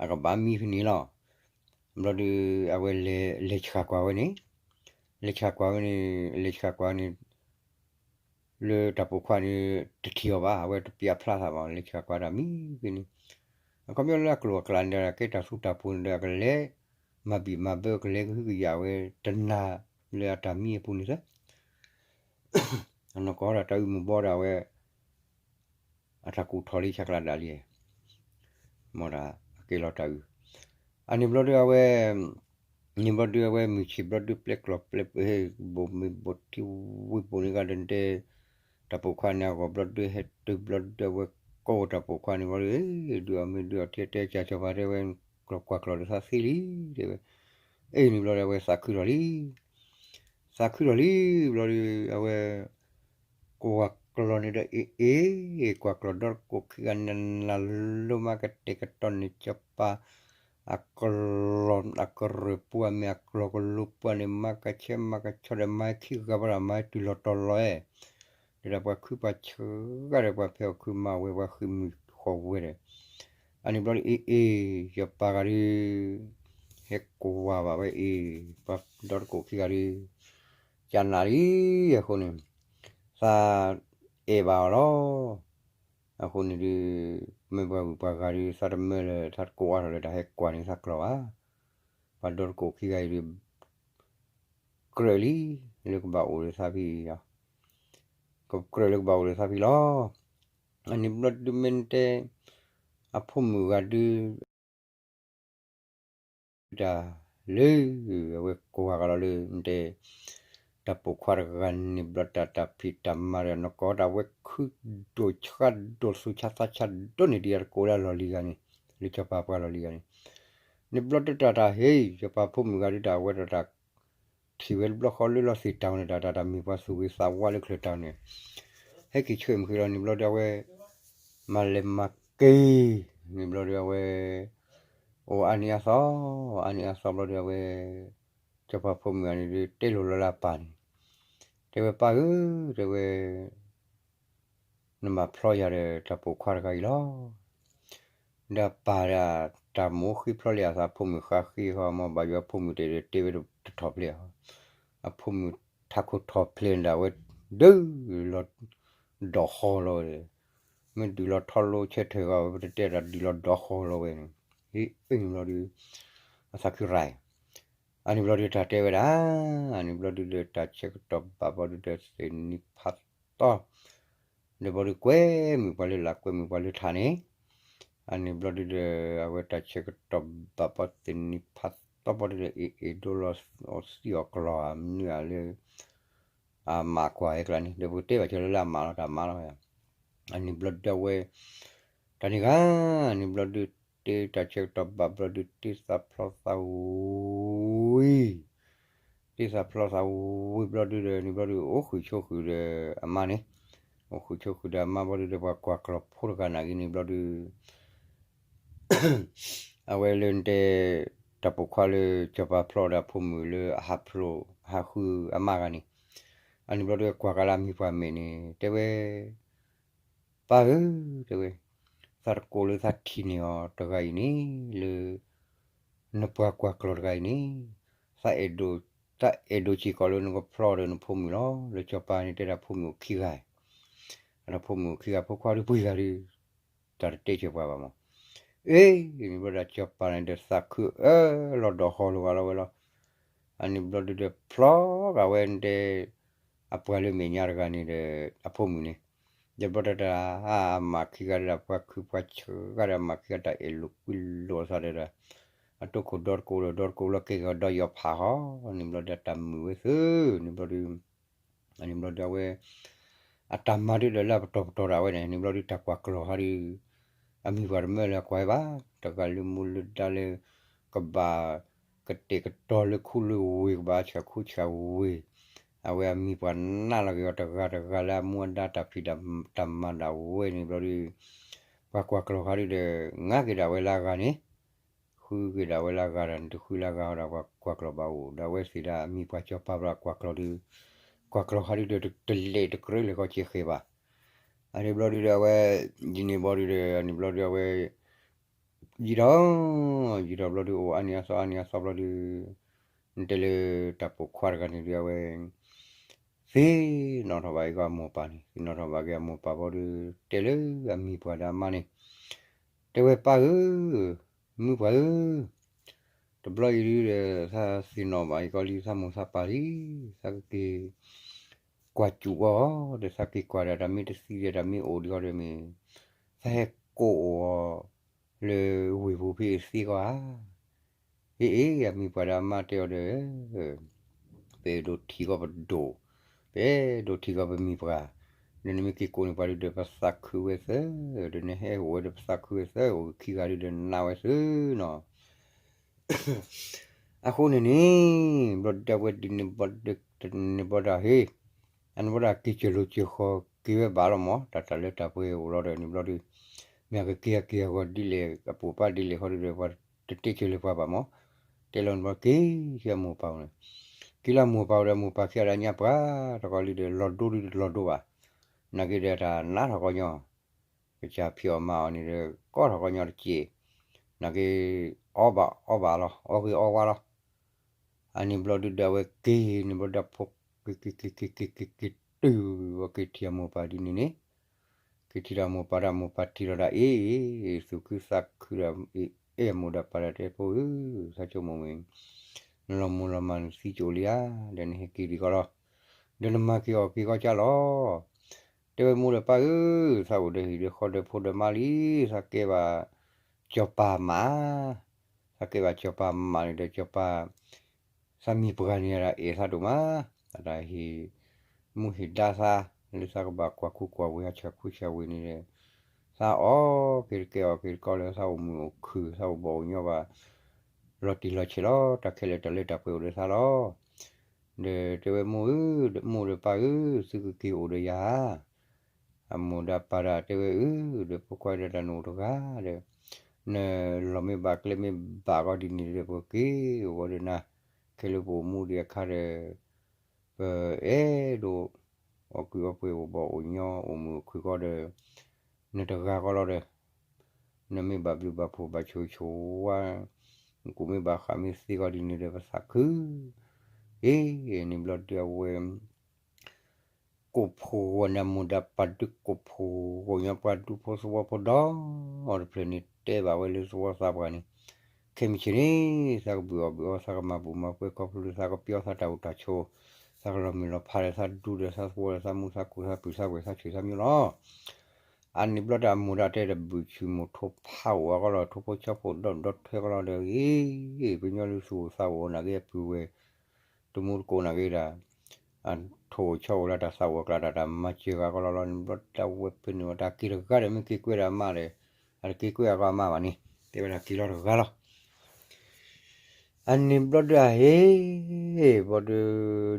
အကဘၣ်မံဖဲန့ၣ်လီၤ. ဘျီဒုး အဝဲလဲၤဆှၣ်ကွၢ်ဝဲန့ၣ်, လဲၤဆှၣ်ကွၢ်ဝဲန့ၣ်, လဲၤဆှၣ်ကွၢ်န့ၣ် လၢတၢ်ပိာ်ခွါန့ၣ် တထံၣ်အီၤဘၣ်, အဝဲတပျဲဖျါသးဘၣ်, လဲၤဆှၣ်ကွၢ်တၢ်မံဖဲန့ၣ်, အခီပညီလၢအကျိၤအကျဲန့ၣ်ဒီး ကဲတၢ်သူတၢ်ပူၤန့ၣ်ဒီး အကလဲၤမၤဘံၣ်မၤဘၢ ကလဲၤကဟုကယာ်ဝဲ တနၤလၢအတၢ်မံအပူၤန့ၣ်သၢ အနီၢ်ကီၢ်ဒီး တၢ်အုးမိၢ်ဘီဒီး အဝဲ အတၢ်ကူၣ်ထီၣ်လံဆးကျၢ်ဒၣ်လံ, မ့ၢ်ဒၣ်အကဲလီၤတၢ်အုး, အန့ၣ်ဘျီဒုးအဝဲ န့ၣ်ဘျီဒုးအဝဲမုၢ်ဆ့ၣ်ဘျီဒုး ပျဲကျီၢ်ပျဲ ဘိၣ်မ့ၢ်ဘိၣ်ထံဝံၤဘိၣ်န့ၣ်ဂၤဒီး နတဲ တၢ်ပိာ်ခွါန့ၣ်အဂီၢ်ဘျီဒုး ဟဲတုၤဘျီဒုး အဝဲကိးတၢ်ပိာ်ခွါန့ၣ်ဘျီဒုး ဒုးအီၣ်မ့ၤဒုးအီၣ်ထံ တဲကၢ်စီၤပၤတဲဝဲ ကျီၢ်ကွၢ်ကျီၢ်ဒီးသးသ့လံ တဲဝဲ, အ့ၣ်န့ၣ်ဘျီဒုး အဝဲသးခုထီၣ်လံ သးခုထီၣ်လံ ဘျီဒုး အဝဲ ကွၢ်ကျီၢ်န့ၣ်ဒီး အ့ၣ်အ့ၣ် ကွၢ်ကျီၢ်ဒီတကိးခံဂၤန့ၣ် နၤလိမးကတဲာ်ကတီၤန့ၣ် စီၤပၤ အကျီၢ်အကရၢၢ်ပှၤမ့ၢ်အကျီၢ်ကလိပှၤန့ၣ် မၤကဆဲမၤကဆှီဒီး မၤခံဂၤဘၣ်ဒီး မၤတုၤလီၤတီၤလီၤအဲၣ် ဒီးပှၤခုပှၤဆၢဂၤဒီး ပှၤဖဲအီၣ်ခုမၤဝဲ ပှၤဃ့ၢ်မုၢ်ဃီၣ်ဝဲဒီး အန့ၣ်ဘျီဒုး အ့ၣ်အ့ၣ် စီၤပၤဂၤဒုး ဟဲကွၢ်ဘၣ်ဝဲအ့ၣ် ပှၤဒီတကိးခံဂၤဒုး ကနၣ်လံ အဃိန့ၣ် သးအဲၣ်ဘၣ်အီၤလီၤ. အဃိန့ၣ်ဒုး မ့ၢ်ပှၤဂုၤပှၤဂၤဒုး သးတမၢလၢ သးတကိးအါထီၣ်လၢတၢ်ဟဲကွၢ်န့ၣ်သးကျီၢ်ဘၣ်. ပှၤဒီတကိးခံဂၤအံၤဒုး ကြၢးလံ လၢကဘၣ်အိၣ်လၢသးဖံအံၤ ကကြၢးလၢကဘၣ်အိၣ်လၢသးဖံလီၤ. အန့ၣ်ဘျီဒုးမ့ၢ်နတဲ အဖိမုၣ်ဂၤဒုး တၢ်လၢ အဝဲကိးဂၤလီၤလၢ နတဲ တၢ်ပိာ်ခွါတဂၤန့ၣ်ဘျီ တၢ်တၢ်ဖံးတၢ်မၤဒီး နကိးတၢ်ဝဲခုဒိၣ်ဆှါဒိၣ်သူၣ်ဆါသးဆါဒိၣ်န့ၢ်ဒံး အတကိးလၢအလီၢ်လံၤဂၤန့ၣ် လၢစီၤပၤပှၤလီၢ်လံၤဂၤန့ၣ် န့ၣ်ဘျီဒုးတၢ်တၢ်ဟ့ၣ် စီၤပၤဖိမုၣ်ဂၤဒုးတၢ်ဝဲဒီးတၢ် ထံၣ်ဝဲတဘျီဃီလၢလီၤသ့ၣ်တၢ်ဝဲန့ၣ် တၢ်တၢ်တၢ်မ့ၢ်ပှၤသူၣ်ဂ့ၤသးဝါလၢချၢၣ်တၢ်န့ၣ် ဟဲက့ၤဆှၢမုၢ်ဃ့လီၤ န့ၣ်ဘျီဒုးအဝဲ မၤလဲၤမၤက့ၤ န့ၣ်ဘျီဒုးအဝဲ အိၣ်အါနံၤအါသီ အါနံၤအါသီဘျီဒုးအဝဲ စီၤပၤဖိမုၣ်ဂၤန့ၣ်ဒုး တဲလိၤလီၤလၢအပၢ်န့ၣ် တဲဝဲပၢ်ဧၢ တဲဝဲ နဘၣ်ဖျီယၤဒီးတၢ်ပိာ်ခွါတဂၤအံၤလီၤ. ဒီးပၢ်ဒၣ် တၢ်မိၣ်ဃ့ဖျီလၢအသး အဖိမုၣ်ဃါဃ့ဃီ မ့ၢ်ဘၣ်ယွၤအဖိမုၣ်တဲဒီး တဲဝဲတထီၣ်ဖျဲးအီၤ အဖိမုၣ်ထးခိၣ်ထီၣ်ဖျဲးန့ၣ်ဒီး အဝဲဒုးလီၤ ဒိးဃီလီၤဝဲဒီး မ့ၢ်ဒုးလီၤထီလိဆဲထၢၣ်ဂီၤဝဲ ပတတဲတၢ်ဒုးလီၤဒိးဃီလီၤဝဲန့ၣ် အ့ၣ်အ့ၣ်န့ၣ်ဘျီဒုး အသးခုရၤ အန့ၣ်ဘျီဒုးတၢ်တဲဝဲဒၣ် အန့ၣ်ဘျီဒုးဒီး တၢ်ဆၢကတီၢ်ဘၣ်ဘျီဒုးဒီး သ့ၣ်နံၤဖးသီ ဒီးဘျီဒုးကွဲမုာ်ပှၤလၢလာ် ကွဲမုာ်ပှၤလၢထးန့ၣ် အန့ၣ်ဘျီဒုးဒီး အဝဲတၢ်ဆၢကတီၢ်ဘၣ်ဘျီသ့ၣ်နံၤဖးသီဘျီဒုးဒီး အ့ၣ်အ့ၣ်ဒိလီၤအီၤသံအီၤကျီၢ် မနုၤဧါလၢ အမးကွၢ်ဟဲကျါန့ၣ် ဒီးပကတဲဘၣ်ကၢလၢလၢအမးလီၤ တၢ်မးလီၤ အန့ၣ်ဘျီဒုးအဝဲ တၢ်န့ၣ်ဂၤ န့ၣ်ဘျီဒုး တ့တၢ်ဆၢကတီၢ်ဘၣ်ဘျီဒုး တ့သးဖျီသးဝံၤ တ့သးဖျီသးဝံၤဘျီဒုးဒီး န့ၣ်ဘျီဒုး အိၣ်ဃုာ်ဆိးဃုာ်ဒီးအမါန့ၣ် အိၣ်ဃုာ်ဆိးဃုာ်ဒီးအမါဘျီဒုးဒီး ပှၤကွၢ်ကျီၢ်ဖိတဂၤနာ်က့န့ၣ်ဘျီဒုး အဝဲလၢနတဲ တၢ်ပိာ်ခွါလၢစီၤပၤဖျီဒီးအဖိမုၣ်လၢအဟးဖျိးဟးဃုအမါဂၤန့ၣ်, အန့ၣ်ဘျီဒုးကွၢ်ကလၢအမံၤပှၢ်မဲာ်န့ၣ် တဲဝဲ ပၢ်ဧၢ, တဲဝဲ, သးတကိးလၢသးထံၣ်န့ၢ်အီၤတဂၤအံၤန့ၣ် လၢ နပှၤကွၢ်ကျီၤတဂၤအံၤန့ၣ် သးအဲၣ်ဒိး သးအဲၣ်ဒိးစ့ၢ်ကီးလၢနကဖျီဒီးနဖိမုၣ်လီၤ. လၢစီၤပၤန့ၣ်တဲဒၣ်ဖိမုၣ်အိၣ်ခံဂၤ, အဒီးဖိမုၣ်အိၣ်ခံဂၤ ဖိခွါဒုးပှဲၤဂၤဒုး တၢ်တတဲဆၢပှၤဘၣ်မး. အ့ န့ၣ်ဘျီဒီးစီၤပၤန့ၣ်ဒီးသးခုအၢလီၤဒီးဟီၣ်လီၤဂာ်လီၤဝဲလီၤ. အန့ၣ်ဘျီဒုးဒီးဖျီဂာ်ဝဲတဲ အပှၤလၢမဲာ်ညါတဂၤန့ၣ်ဒီး အဖိမုၣ်န့ၣ်, ဒီးဘျီတၢ်တၢ် အမါခံဂၤဒီးပှၤခုပှၤဆၢဂၤဒီးအမါခံဂၤတၢ်အဲၣ်လိာ်ကွံလိာ်အသးဒီး အတိခိၣ်ဒီတကိးဒီးဒီတကိးလီၤက့ၤကဒီးယီၤဖးဟီ, န့ၣ်ဘျီဒီးတၢ်မုာ်ဝဲသု, န့ၣ်ဘျီဒုး အန့ၣ်ဘျီဒုးအဝဲ အတၢ်မၤဒုးဒီးလၢအပတီၢ်ပတီၢ်ဒၣ်ဝဲန့ၣ် န့ၣ်ဘျီဒုးတၢ်ကွၢ်ကျီၤဟီဒုး အမံၤပှၢ်တမၢလၢအကွၢ်ဘၣ်, တဂၤလၢမူလၢဒါလၢ ကဘၣ် ကတဲာ်ကတီၤလၢခူလၢဝ့ၢ် ကဘၣ်ဆၣ်ခူဆၣ်ဝ့ၢ်, အဝဲအမံၤပှၢ်နးလီၤက့ၤအီၤတဂၤတဂၤလၢအမူအဒါတၢ်ဖံး တၢ်မၤဒၣ်ဝဲန့ၣ်ဘျီဒုး ပှၤကွၢ်ကျီၤဟီဒုးဒီး ငါက့ၤဒၣ်ဝဲလၢအဂၤန့ၣ် ဃုက့ၤဒၣ်ဝဲလၢအဂၤဒီး နတဃုလၢအဂၤဟီဒီး ပှၤကွၢ်ကျီၤဘၣ်အိၣ် ဒီးအဝဲသ့ၣ်ဒၣ်အမံၤပှၢ်စီၤပၤဘၣ်ကွၢ်ကျီၤဒုး ကွၢ်ကျီၤဟီဒုးဒီး တလဲၤတကြၢးလဲၤကီးက့ၤဃဲၤဘၣ်. အန့ၣ်ဘျီဒုးဒီးအဝဲ ဒ်န့ၣ်ဘျီဒုးဒီး အန့ၣ်ဘျီဒုးအဝဲ ယံာ်ဒီး ယံာ်ဒီးဘျီဒုးအိၣ်အါနံၤအါသီအါနံၤအါသီဘျီဒုး နတဲလၢတၢ်ပိာ်ခွါတဂၤန့ၣ်ဒုးအဝဲ သ့ၣ်နီၣ်ထီၣ်ဘၣ်က့ၤအမိၢ်ပၢ်န့ၣ် သ့ၣ်နီၣ်ထီၣ်ဘၣ်က့ၤအမိၢ်ပၢ်ဘျီဒုး တဲလၢအမံၤပှၢ်ဒီးအမါန့ၣ် တဲဝဲပၢ်ဧၢ, မုၢ်ပှၢ်ဧၢ, တဘျီအံၤဒုးဒီး သးသ့ၣ်နီၣ်ဘၣ်အံၤကီးလံသးမိၢ်သးပၢ်လံ, သးကက့ၤ ကွၢ်စူၣ်အီၤဒီး သးက့ၤကွၢ်ဒီးတၢ်မ့ၢ်တသံဒီးတၢ်မ့ၢ်အိၣ်ဒံးအီၤဒီးမ့ၢ် သးဟဲကိးအီၤ လၢဝ့ၢ်ပူၤဖဲအသ့ကီးဧါ. အ့အ့ အမံၤပှၢ်ဒီးအမါတဲအီၤဒီး ပအဲၣ်ဒိးထံၣ်ကီးပဒိၣ်, ပအဲၣ်ဒိးထံၣ်ကီးပမံၤပှၢ်, ဒီးနမ့ၢ်က့ၤကိးန့ၢ်ပှၤဒုးဒီးပသးခုဝဲသၢ, ဒီးနဟဲအိၣ်ဝဲဒီးပသးခုဝဲသၢ အိၣ်ခံဂၤဒုးဒီးနးဝဲသၢနီၤ. အဃိန့ၣ်န့ၣ် ဘျီဒုးအဝဲဒ်န့ၣ်ဘျီဒုး တန့ၢ်ဘျီဒုးဟ့ၣ်, အန့ၣ်ဘျီဒုးက့ၤစၢၤလိာ်စၢၤဃီၤက့ၤဝဲဘၣ်လီၤမး တၢ်တၢ်လၢတၢ်ပှဲၤအိၣ်လီၤဒီးန့ၣ်ဘျီဒုး မ့ၢ်အကက့ၤအက့ၤအဂီၢ်ဒ်လဲၣ် အပိာ်ပၢ်ဒ်လဲၣ်ဃီဒုးဒီး ပှၤတတဲစၢၤလၢၤပှၤဘၣ်မး, တဲလီၤန့ၣ်ဘျီက့ၤဆူအမိၢ်ပၢ်အိၣ်န့ၣ်, က့ၤလၢအမိၢ်ပၢ်အိၣ်ဒီးအမိၢ်ပၢ်ခံဂၤဒီးညါပှၤ တကီလံဒီးလီၤဒိဒုးတလီၤဒိဘၣ်, နာ်က့ဒီးတၢ်နးထီၣ်ကီညီ ကစၢ်ဖံးအီၣ်မၤအီၣ်န့ၣ်ဒီး ကီထီၣ်ကီညီတစဲး, နာ်က့ အီဘၣ်အီဘၣ်လီၤ အီဂ့ၤအီဝါလီၤ. အန့ၣ်ဘျီဒုးဒီးအဝဲက့ၤန့ၣ်ဘျီဒီးဖိ က့ၤက့ၤက့ၤက့ၤက့ၤက့ၤတုၤဝဲက့ၤထံၣ်အမိၢ်ပၢ်ဒ်န့ၣ်န့ၣ်, က့ၤထံၣ်ဒီးအမိၢ်ပၢ်ဒီးအမိၢ်ပၢ်ထံၣ်လီၤဒီးအ့ၣ် သူၣ်ခုသးခုဒီး အဲၣ်အမိၢ်ဒီးပၢ်ဒီးတဲဖိဧၢ, သးဆိကမိၣ်မ့ၢ် နလီၤမိၢ်လီၤမၢ်နသံကၠိလံဧါ, ဒီးနဟဲက့ၤဒံးကီးလီၤ, ဒီးနမၤက့ၤအီၣ်က့ၤကီးကၢ်လီၤ. တဲဝဲမိၢ်ဒီးပၢ်ဧၢ, သးအိၣ်ဒီးဟံၣ်ဒီးဃီဒီးဖိဒီးမါလံ, သးကဲဘၣ်စီၤပၤမး, သးကဲဘၣ်စီၤပၤမးန့ၣ်ဒီးစီၤပၤ သးမံၤပှၢ်န့ၣ်ဒၣ်အဲၣ်သးဒိၣ်မး, အတၢ်ဟ့ၣ်မူဟ့ၣ်ဒါသး လၢသးကဘၣ်ကွၢ်ခူကွၢ်ဝ့ၤဟးဆှဲးခူဆှဲးဝ့ၤန့ၣ်ဒီး သးအီၣ်က့ၤတကဲအီၣ်က့ၤတကီလၢသးအိၣ်မုာ်အိၣ်ခုၣ် သးအိၣ်ဘီၣ်အိၣ်ညီဘၣ် လီၤတံၢ်လီၤဆဲးလီၤ တၢ်ခဲလၢာ်တၢ်လၢတၢ်ပှဲၤအိၣ်ဒီးသးလီၤ. ဒီးတဲဝဲမိၢ်ဧၢ, မိၢ်ဒီးပၢ်ဧၢ, သုကက့ၤအိၣ်ဒီးယၤဧါ. အမိၢ်ဒီးပၢ်ဒီးတဲဝဲအၢ, ဒီးဖိခွါဒီးတၢ်နအိၣ်တဂၤဒီး နလီၢ်မ့ၢ်ဘၣ်ကျဲမ့ၢ်ဘၣ်ဂီၢ်ဒ်န့ၣ်ဒီး ပက့ၤအိၣ်ဂီၢ်ဒီးနၤ, ခဲလၢပအိၣ်မူဒံးအခါဒီး ပအဲၣ်ဒိး အီၣ်ကုၢ်အီပှဲၤအိၣ်ဘီၣ်အိၣ်ညီအိၣ်မုာ်အိၣ်ခုၣ်ကီးဒီး နတဂၤကီးလီၤဒီး နမ့ၢ်ဘၣ်ဘျုးဘၣ်ဖှိၣ်ဘၣ်ဆိၣ်ဂ့ၤဆိၣ်ဝါ နကိၣ်မ့ၢ်ဘၣ်ဃးမ့ၢ်သ့ကီးဒ်န့ၣ်ဒီး ပသးခု အ့ၣ် န့ၣ်ဘျီဒုးအဝဲ ကိၣ်ဖိဂီၢ်န့ၣ် အမိၢ်ဒီးပၢ်ဒုးကိၣ်ဖိဂီၢ်ညီပှၤဒူဖိသဝီဖိဒီး တဖျၢၣ်န့ၣ်တဲဘၣ်ဝဲလၢသဝီသးပှၢ်န့ၣ် ခဲမုၢ်ဆ့ၣ်န့ၣ် သးကဘုၣ်အီၣ်ဘုၣ်အီ သးကမၤဘူၣ်မၤပှဲၤခီဖျိလၢ သးကပျီသးတၢ်အိၣ်တၢ်ဆိး သးကလီၤမုၢ်လီၤဖးဒီးသးဒူဒီးသးသဝီဒီးသးမူသးခိၣ်သးပုၢ်သးဝဲၢ်သးဆံးသးမံလီၤ. အန့ၣ်ဘျီဒီးအမိၢ်ဒီးတဲဒီးဘုၣ်ဆူၣ်မိၢ်ထိဖးအိၣ်အဂီၢ်လီၤ ထိဖိဆီဖိဒီဒီထွဲကီးလီၤဒီး အ့ၣ် ပညီလၢသူၣ်အိၣ်သးအိၣ်နာ်က့အပုၢ်ဝဲၢ် တမူတကိးနာ်က့ဒီး အထိၣ်အိၣ်ဆီအိၣ်လၢတၢ်သးအိၣ်အကျါဒီးတၢ်မၤစၢၤဂၤကီးလီၤလီၤ န့ၣ်ဘျီဒီးအဝဲဖဲန့ၣ်ဝဲတၢ်က့ၤတဂၤဒီးမ့ၢ်က့ၤကွဲဒီးအမါဒီး အတက့ၤကွဲအဂီၢ်အမါဘၣ်န့ၣ် တဲဝဲဒၣ်က့ၤလီၤတဂၤလီၤ. အန့ၣ်ဘျီဒီးအဟ့ၣ် ဘျီ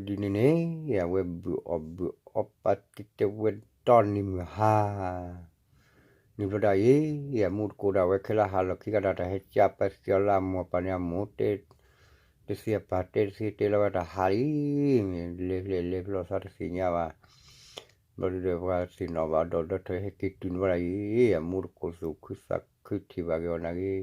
ဒီးဒ်န့ၣ်န့ၣ် အဝဲဘုၣ်အီၣ်ဘုၣ်အီပာ်တ့ၢ်တဲဝဲဒီးန့ၣ်မုၢ်ဟါ န့ၣ်ဘျီဒၣ်အံၤ အမူတကိးဒၣ်ဝဲခဲလၢာ်ဟးလီၤခံကဒါတၢ်ဟဲကၢ်ပၢသံအီၤလၢအမိၢ်အပၢ်န့ၣ် အမိၢ်တဲ တသ့အပၢ်တဲတသ့တဲလီၤဝဲတၢ်ဟးလံ, လဲၤဖျဲၣ်လဲၤဖျီသးတသ့ၣ်ညါဘၣ်, ဘျီဒုဒီးပှၤသ့ၣ်နီၣ်ဘၣ်ဒီးဒီထၢဟဲက့ၤတုၤန့ၣ်ဘျီဒၣ်အံၤ အမူတကိးသူၣ်ခုသးခုထံၣ်ဘၣ်က့ၤအီၤနာ်က့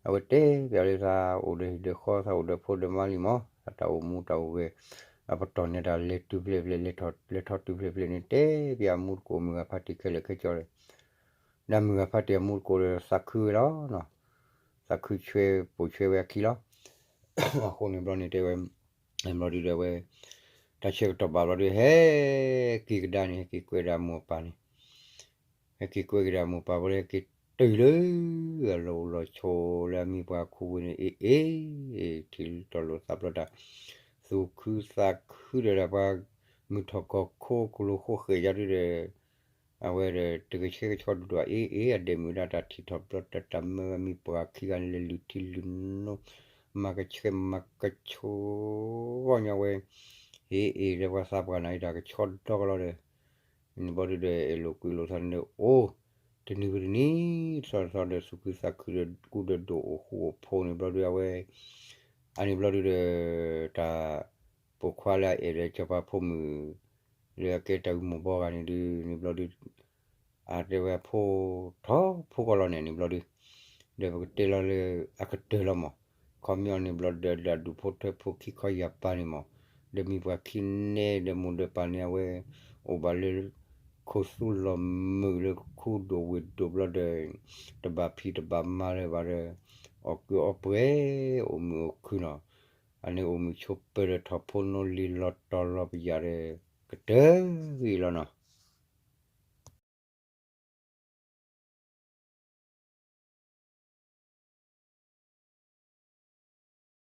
အဝဲတဲပျးလၢသးအိၣ်ဒီးဟံၣ်ဒီးဃီ သးအိၣ်ဒီးဖိဒီးမါလံမး သးတၢ်အိၣ်မူတၢ်အိၣ်ဂဲၤ အပတီၢ်န့ၣ်တၢ်လဲၤတုၤဖျဲၣ်ဖျဲၣ် လဲၤထီၣ်တုၤဖျဲၣ်ဖျဲၣ်န့ၣ် တဲပျးအမူတကိးမုၢ်ဂၤဖးတံၢ်ခဲလၢာ်ခဲဆ့လီၤ, ဒီးမုၢ်ဂၤဖးတံၢ်အမူတကိးဒီးသးခုဝဲလီၤ, သးခုဆှဲပိာ်ဆှဲဝဲအခံလီၤ, အဃိန့ၣ်ဘျီန့ၣ်တဲဝဲ ဘျီဒုဒီးဝဲ တၢ်ဆၢကတီၢ်ဘၣ်ဘျီဒု ဟဲက့ၤကဒါန့ၣ် ဟဲက့ၤကွဲးဒၣ်အမိၢ်အပၢ်န့ၣ် ဟဲက့ၤကွဲးက့ၤဒၣ်အမိၢ်အပၢ်ဘျီဒီး ဟဲက့ၤတုၤလၢ အလီၢ်အိၣ်လီၢ်ဆိးလၢအမံၤပှၤခူဝ့ၢ်န့ၣ် အ့ၣ်အ့ၣ် ထံၣ်လၢတီၤလိာ်သးဘျီတၢ် သူၣ်ခုသးခုဒီးဒၣ်ပှၤ မုၢ်ထီၣ်ကီၢ်ခိၣ်ကလူးဃိဃဲၣ်ယါဒုဒီး အဝဲဒီးတကဆှဲကဆှီဒုဒီး အ့ၣ်အ့ၣ် အဒဲးမုၢ်ဒၣ်တၢ်ထံၣ်ထီၣ်ဘျီတၢ်တၢ်မၢဝဲမံၤပှၤခံဂၤန့ၣ် လဲၤလုၢ်ထံလုၢ်နိ မၤကဆှဲမၤကဆှီ ဂီၢ်ညီဝဲ အ့ၣ်အ့ၣ်ဒီးပှၤသးပှၢ်နာ်အံၤတၢ်ကဆှီဒီကလီဒီး န့ၣ်ဘျီဒုဒီး အဲၣ်လိာ်ကွံလိာ်သးန့ၣ်အိၣ် တနံၤဝံၤတနံၤ တသီတသီဒီး သူၣ်ခုသးခုဒီး ကူဒီးဒိၣ်အိၣ်ဃူအိၣ်ဖိးန့ၣ်ဘျီဒုအဝဲ အန့ၣ်ဘျီဒုဒီး တၢ်ပိာ်ခွါလၢအအဲၣ်ဒီးစီၤပၤဖိမုၣ် လၢအကဲတၢ်ဂုၢ်မိၢ်ဘီဂၤန့ၣ်ဒု န့ၣ်ဘျီဒု အတဲဝဲအဖိ ထီၣ်ဖိကီၢ်လီၤန့ၣ် န့ၣ်ဘျီဒု ဒီးပကတဲလီၤလၢအကတၢၢ်လီၤမး ခီမ့ၢ်အီၤန့ၣ်ဘျီဒီး ဒၣ်ဒူၣ်ဖိထၢဖိခံခီယၢ်ပၤန့ၣ်မး ဒီးမံၤပှၤခံနဲ ဒီးမိၢ်ဒီးပၢ်န့ၣ် အဝဲ အိၣ်ဘၣ်လၢ ခိၣ်သူလီၤမုာ်လၢခူဒိၣ်ဝ့ၢ်ဒိၣ်ဘျီဒီး တဘၣ်ဖံးတဘၣ်မၤလၢၤဘၣ်ဒီး အီၣ်ကုးအီပှဲၤ အိၣ်မုာ်အိၣ်ခုၣ်နီၤ အန့ၣ်အိၣ်မုာ်ဆိးပၢၤဒီးထီၣ်ဖိနီလံၤလီၤတီၤလီၤပယၣ်ဒီး ကတၢၢ်ဂ့ၤလီၤနီၤ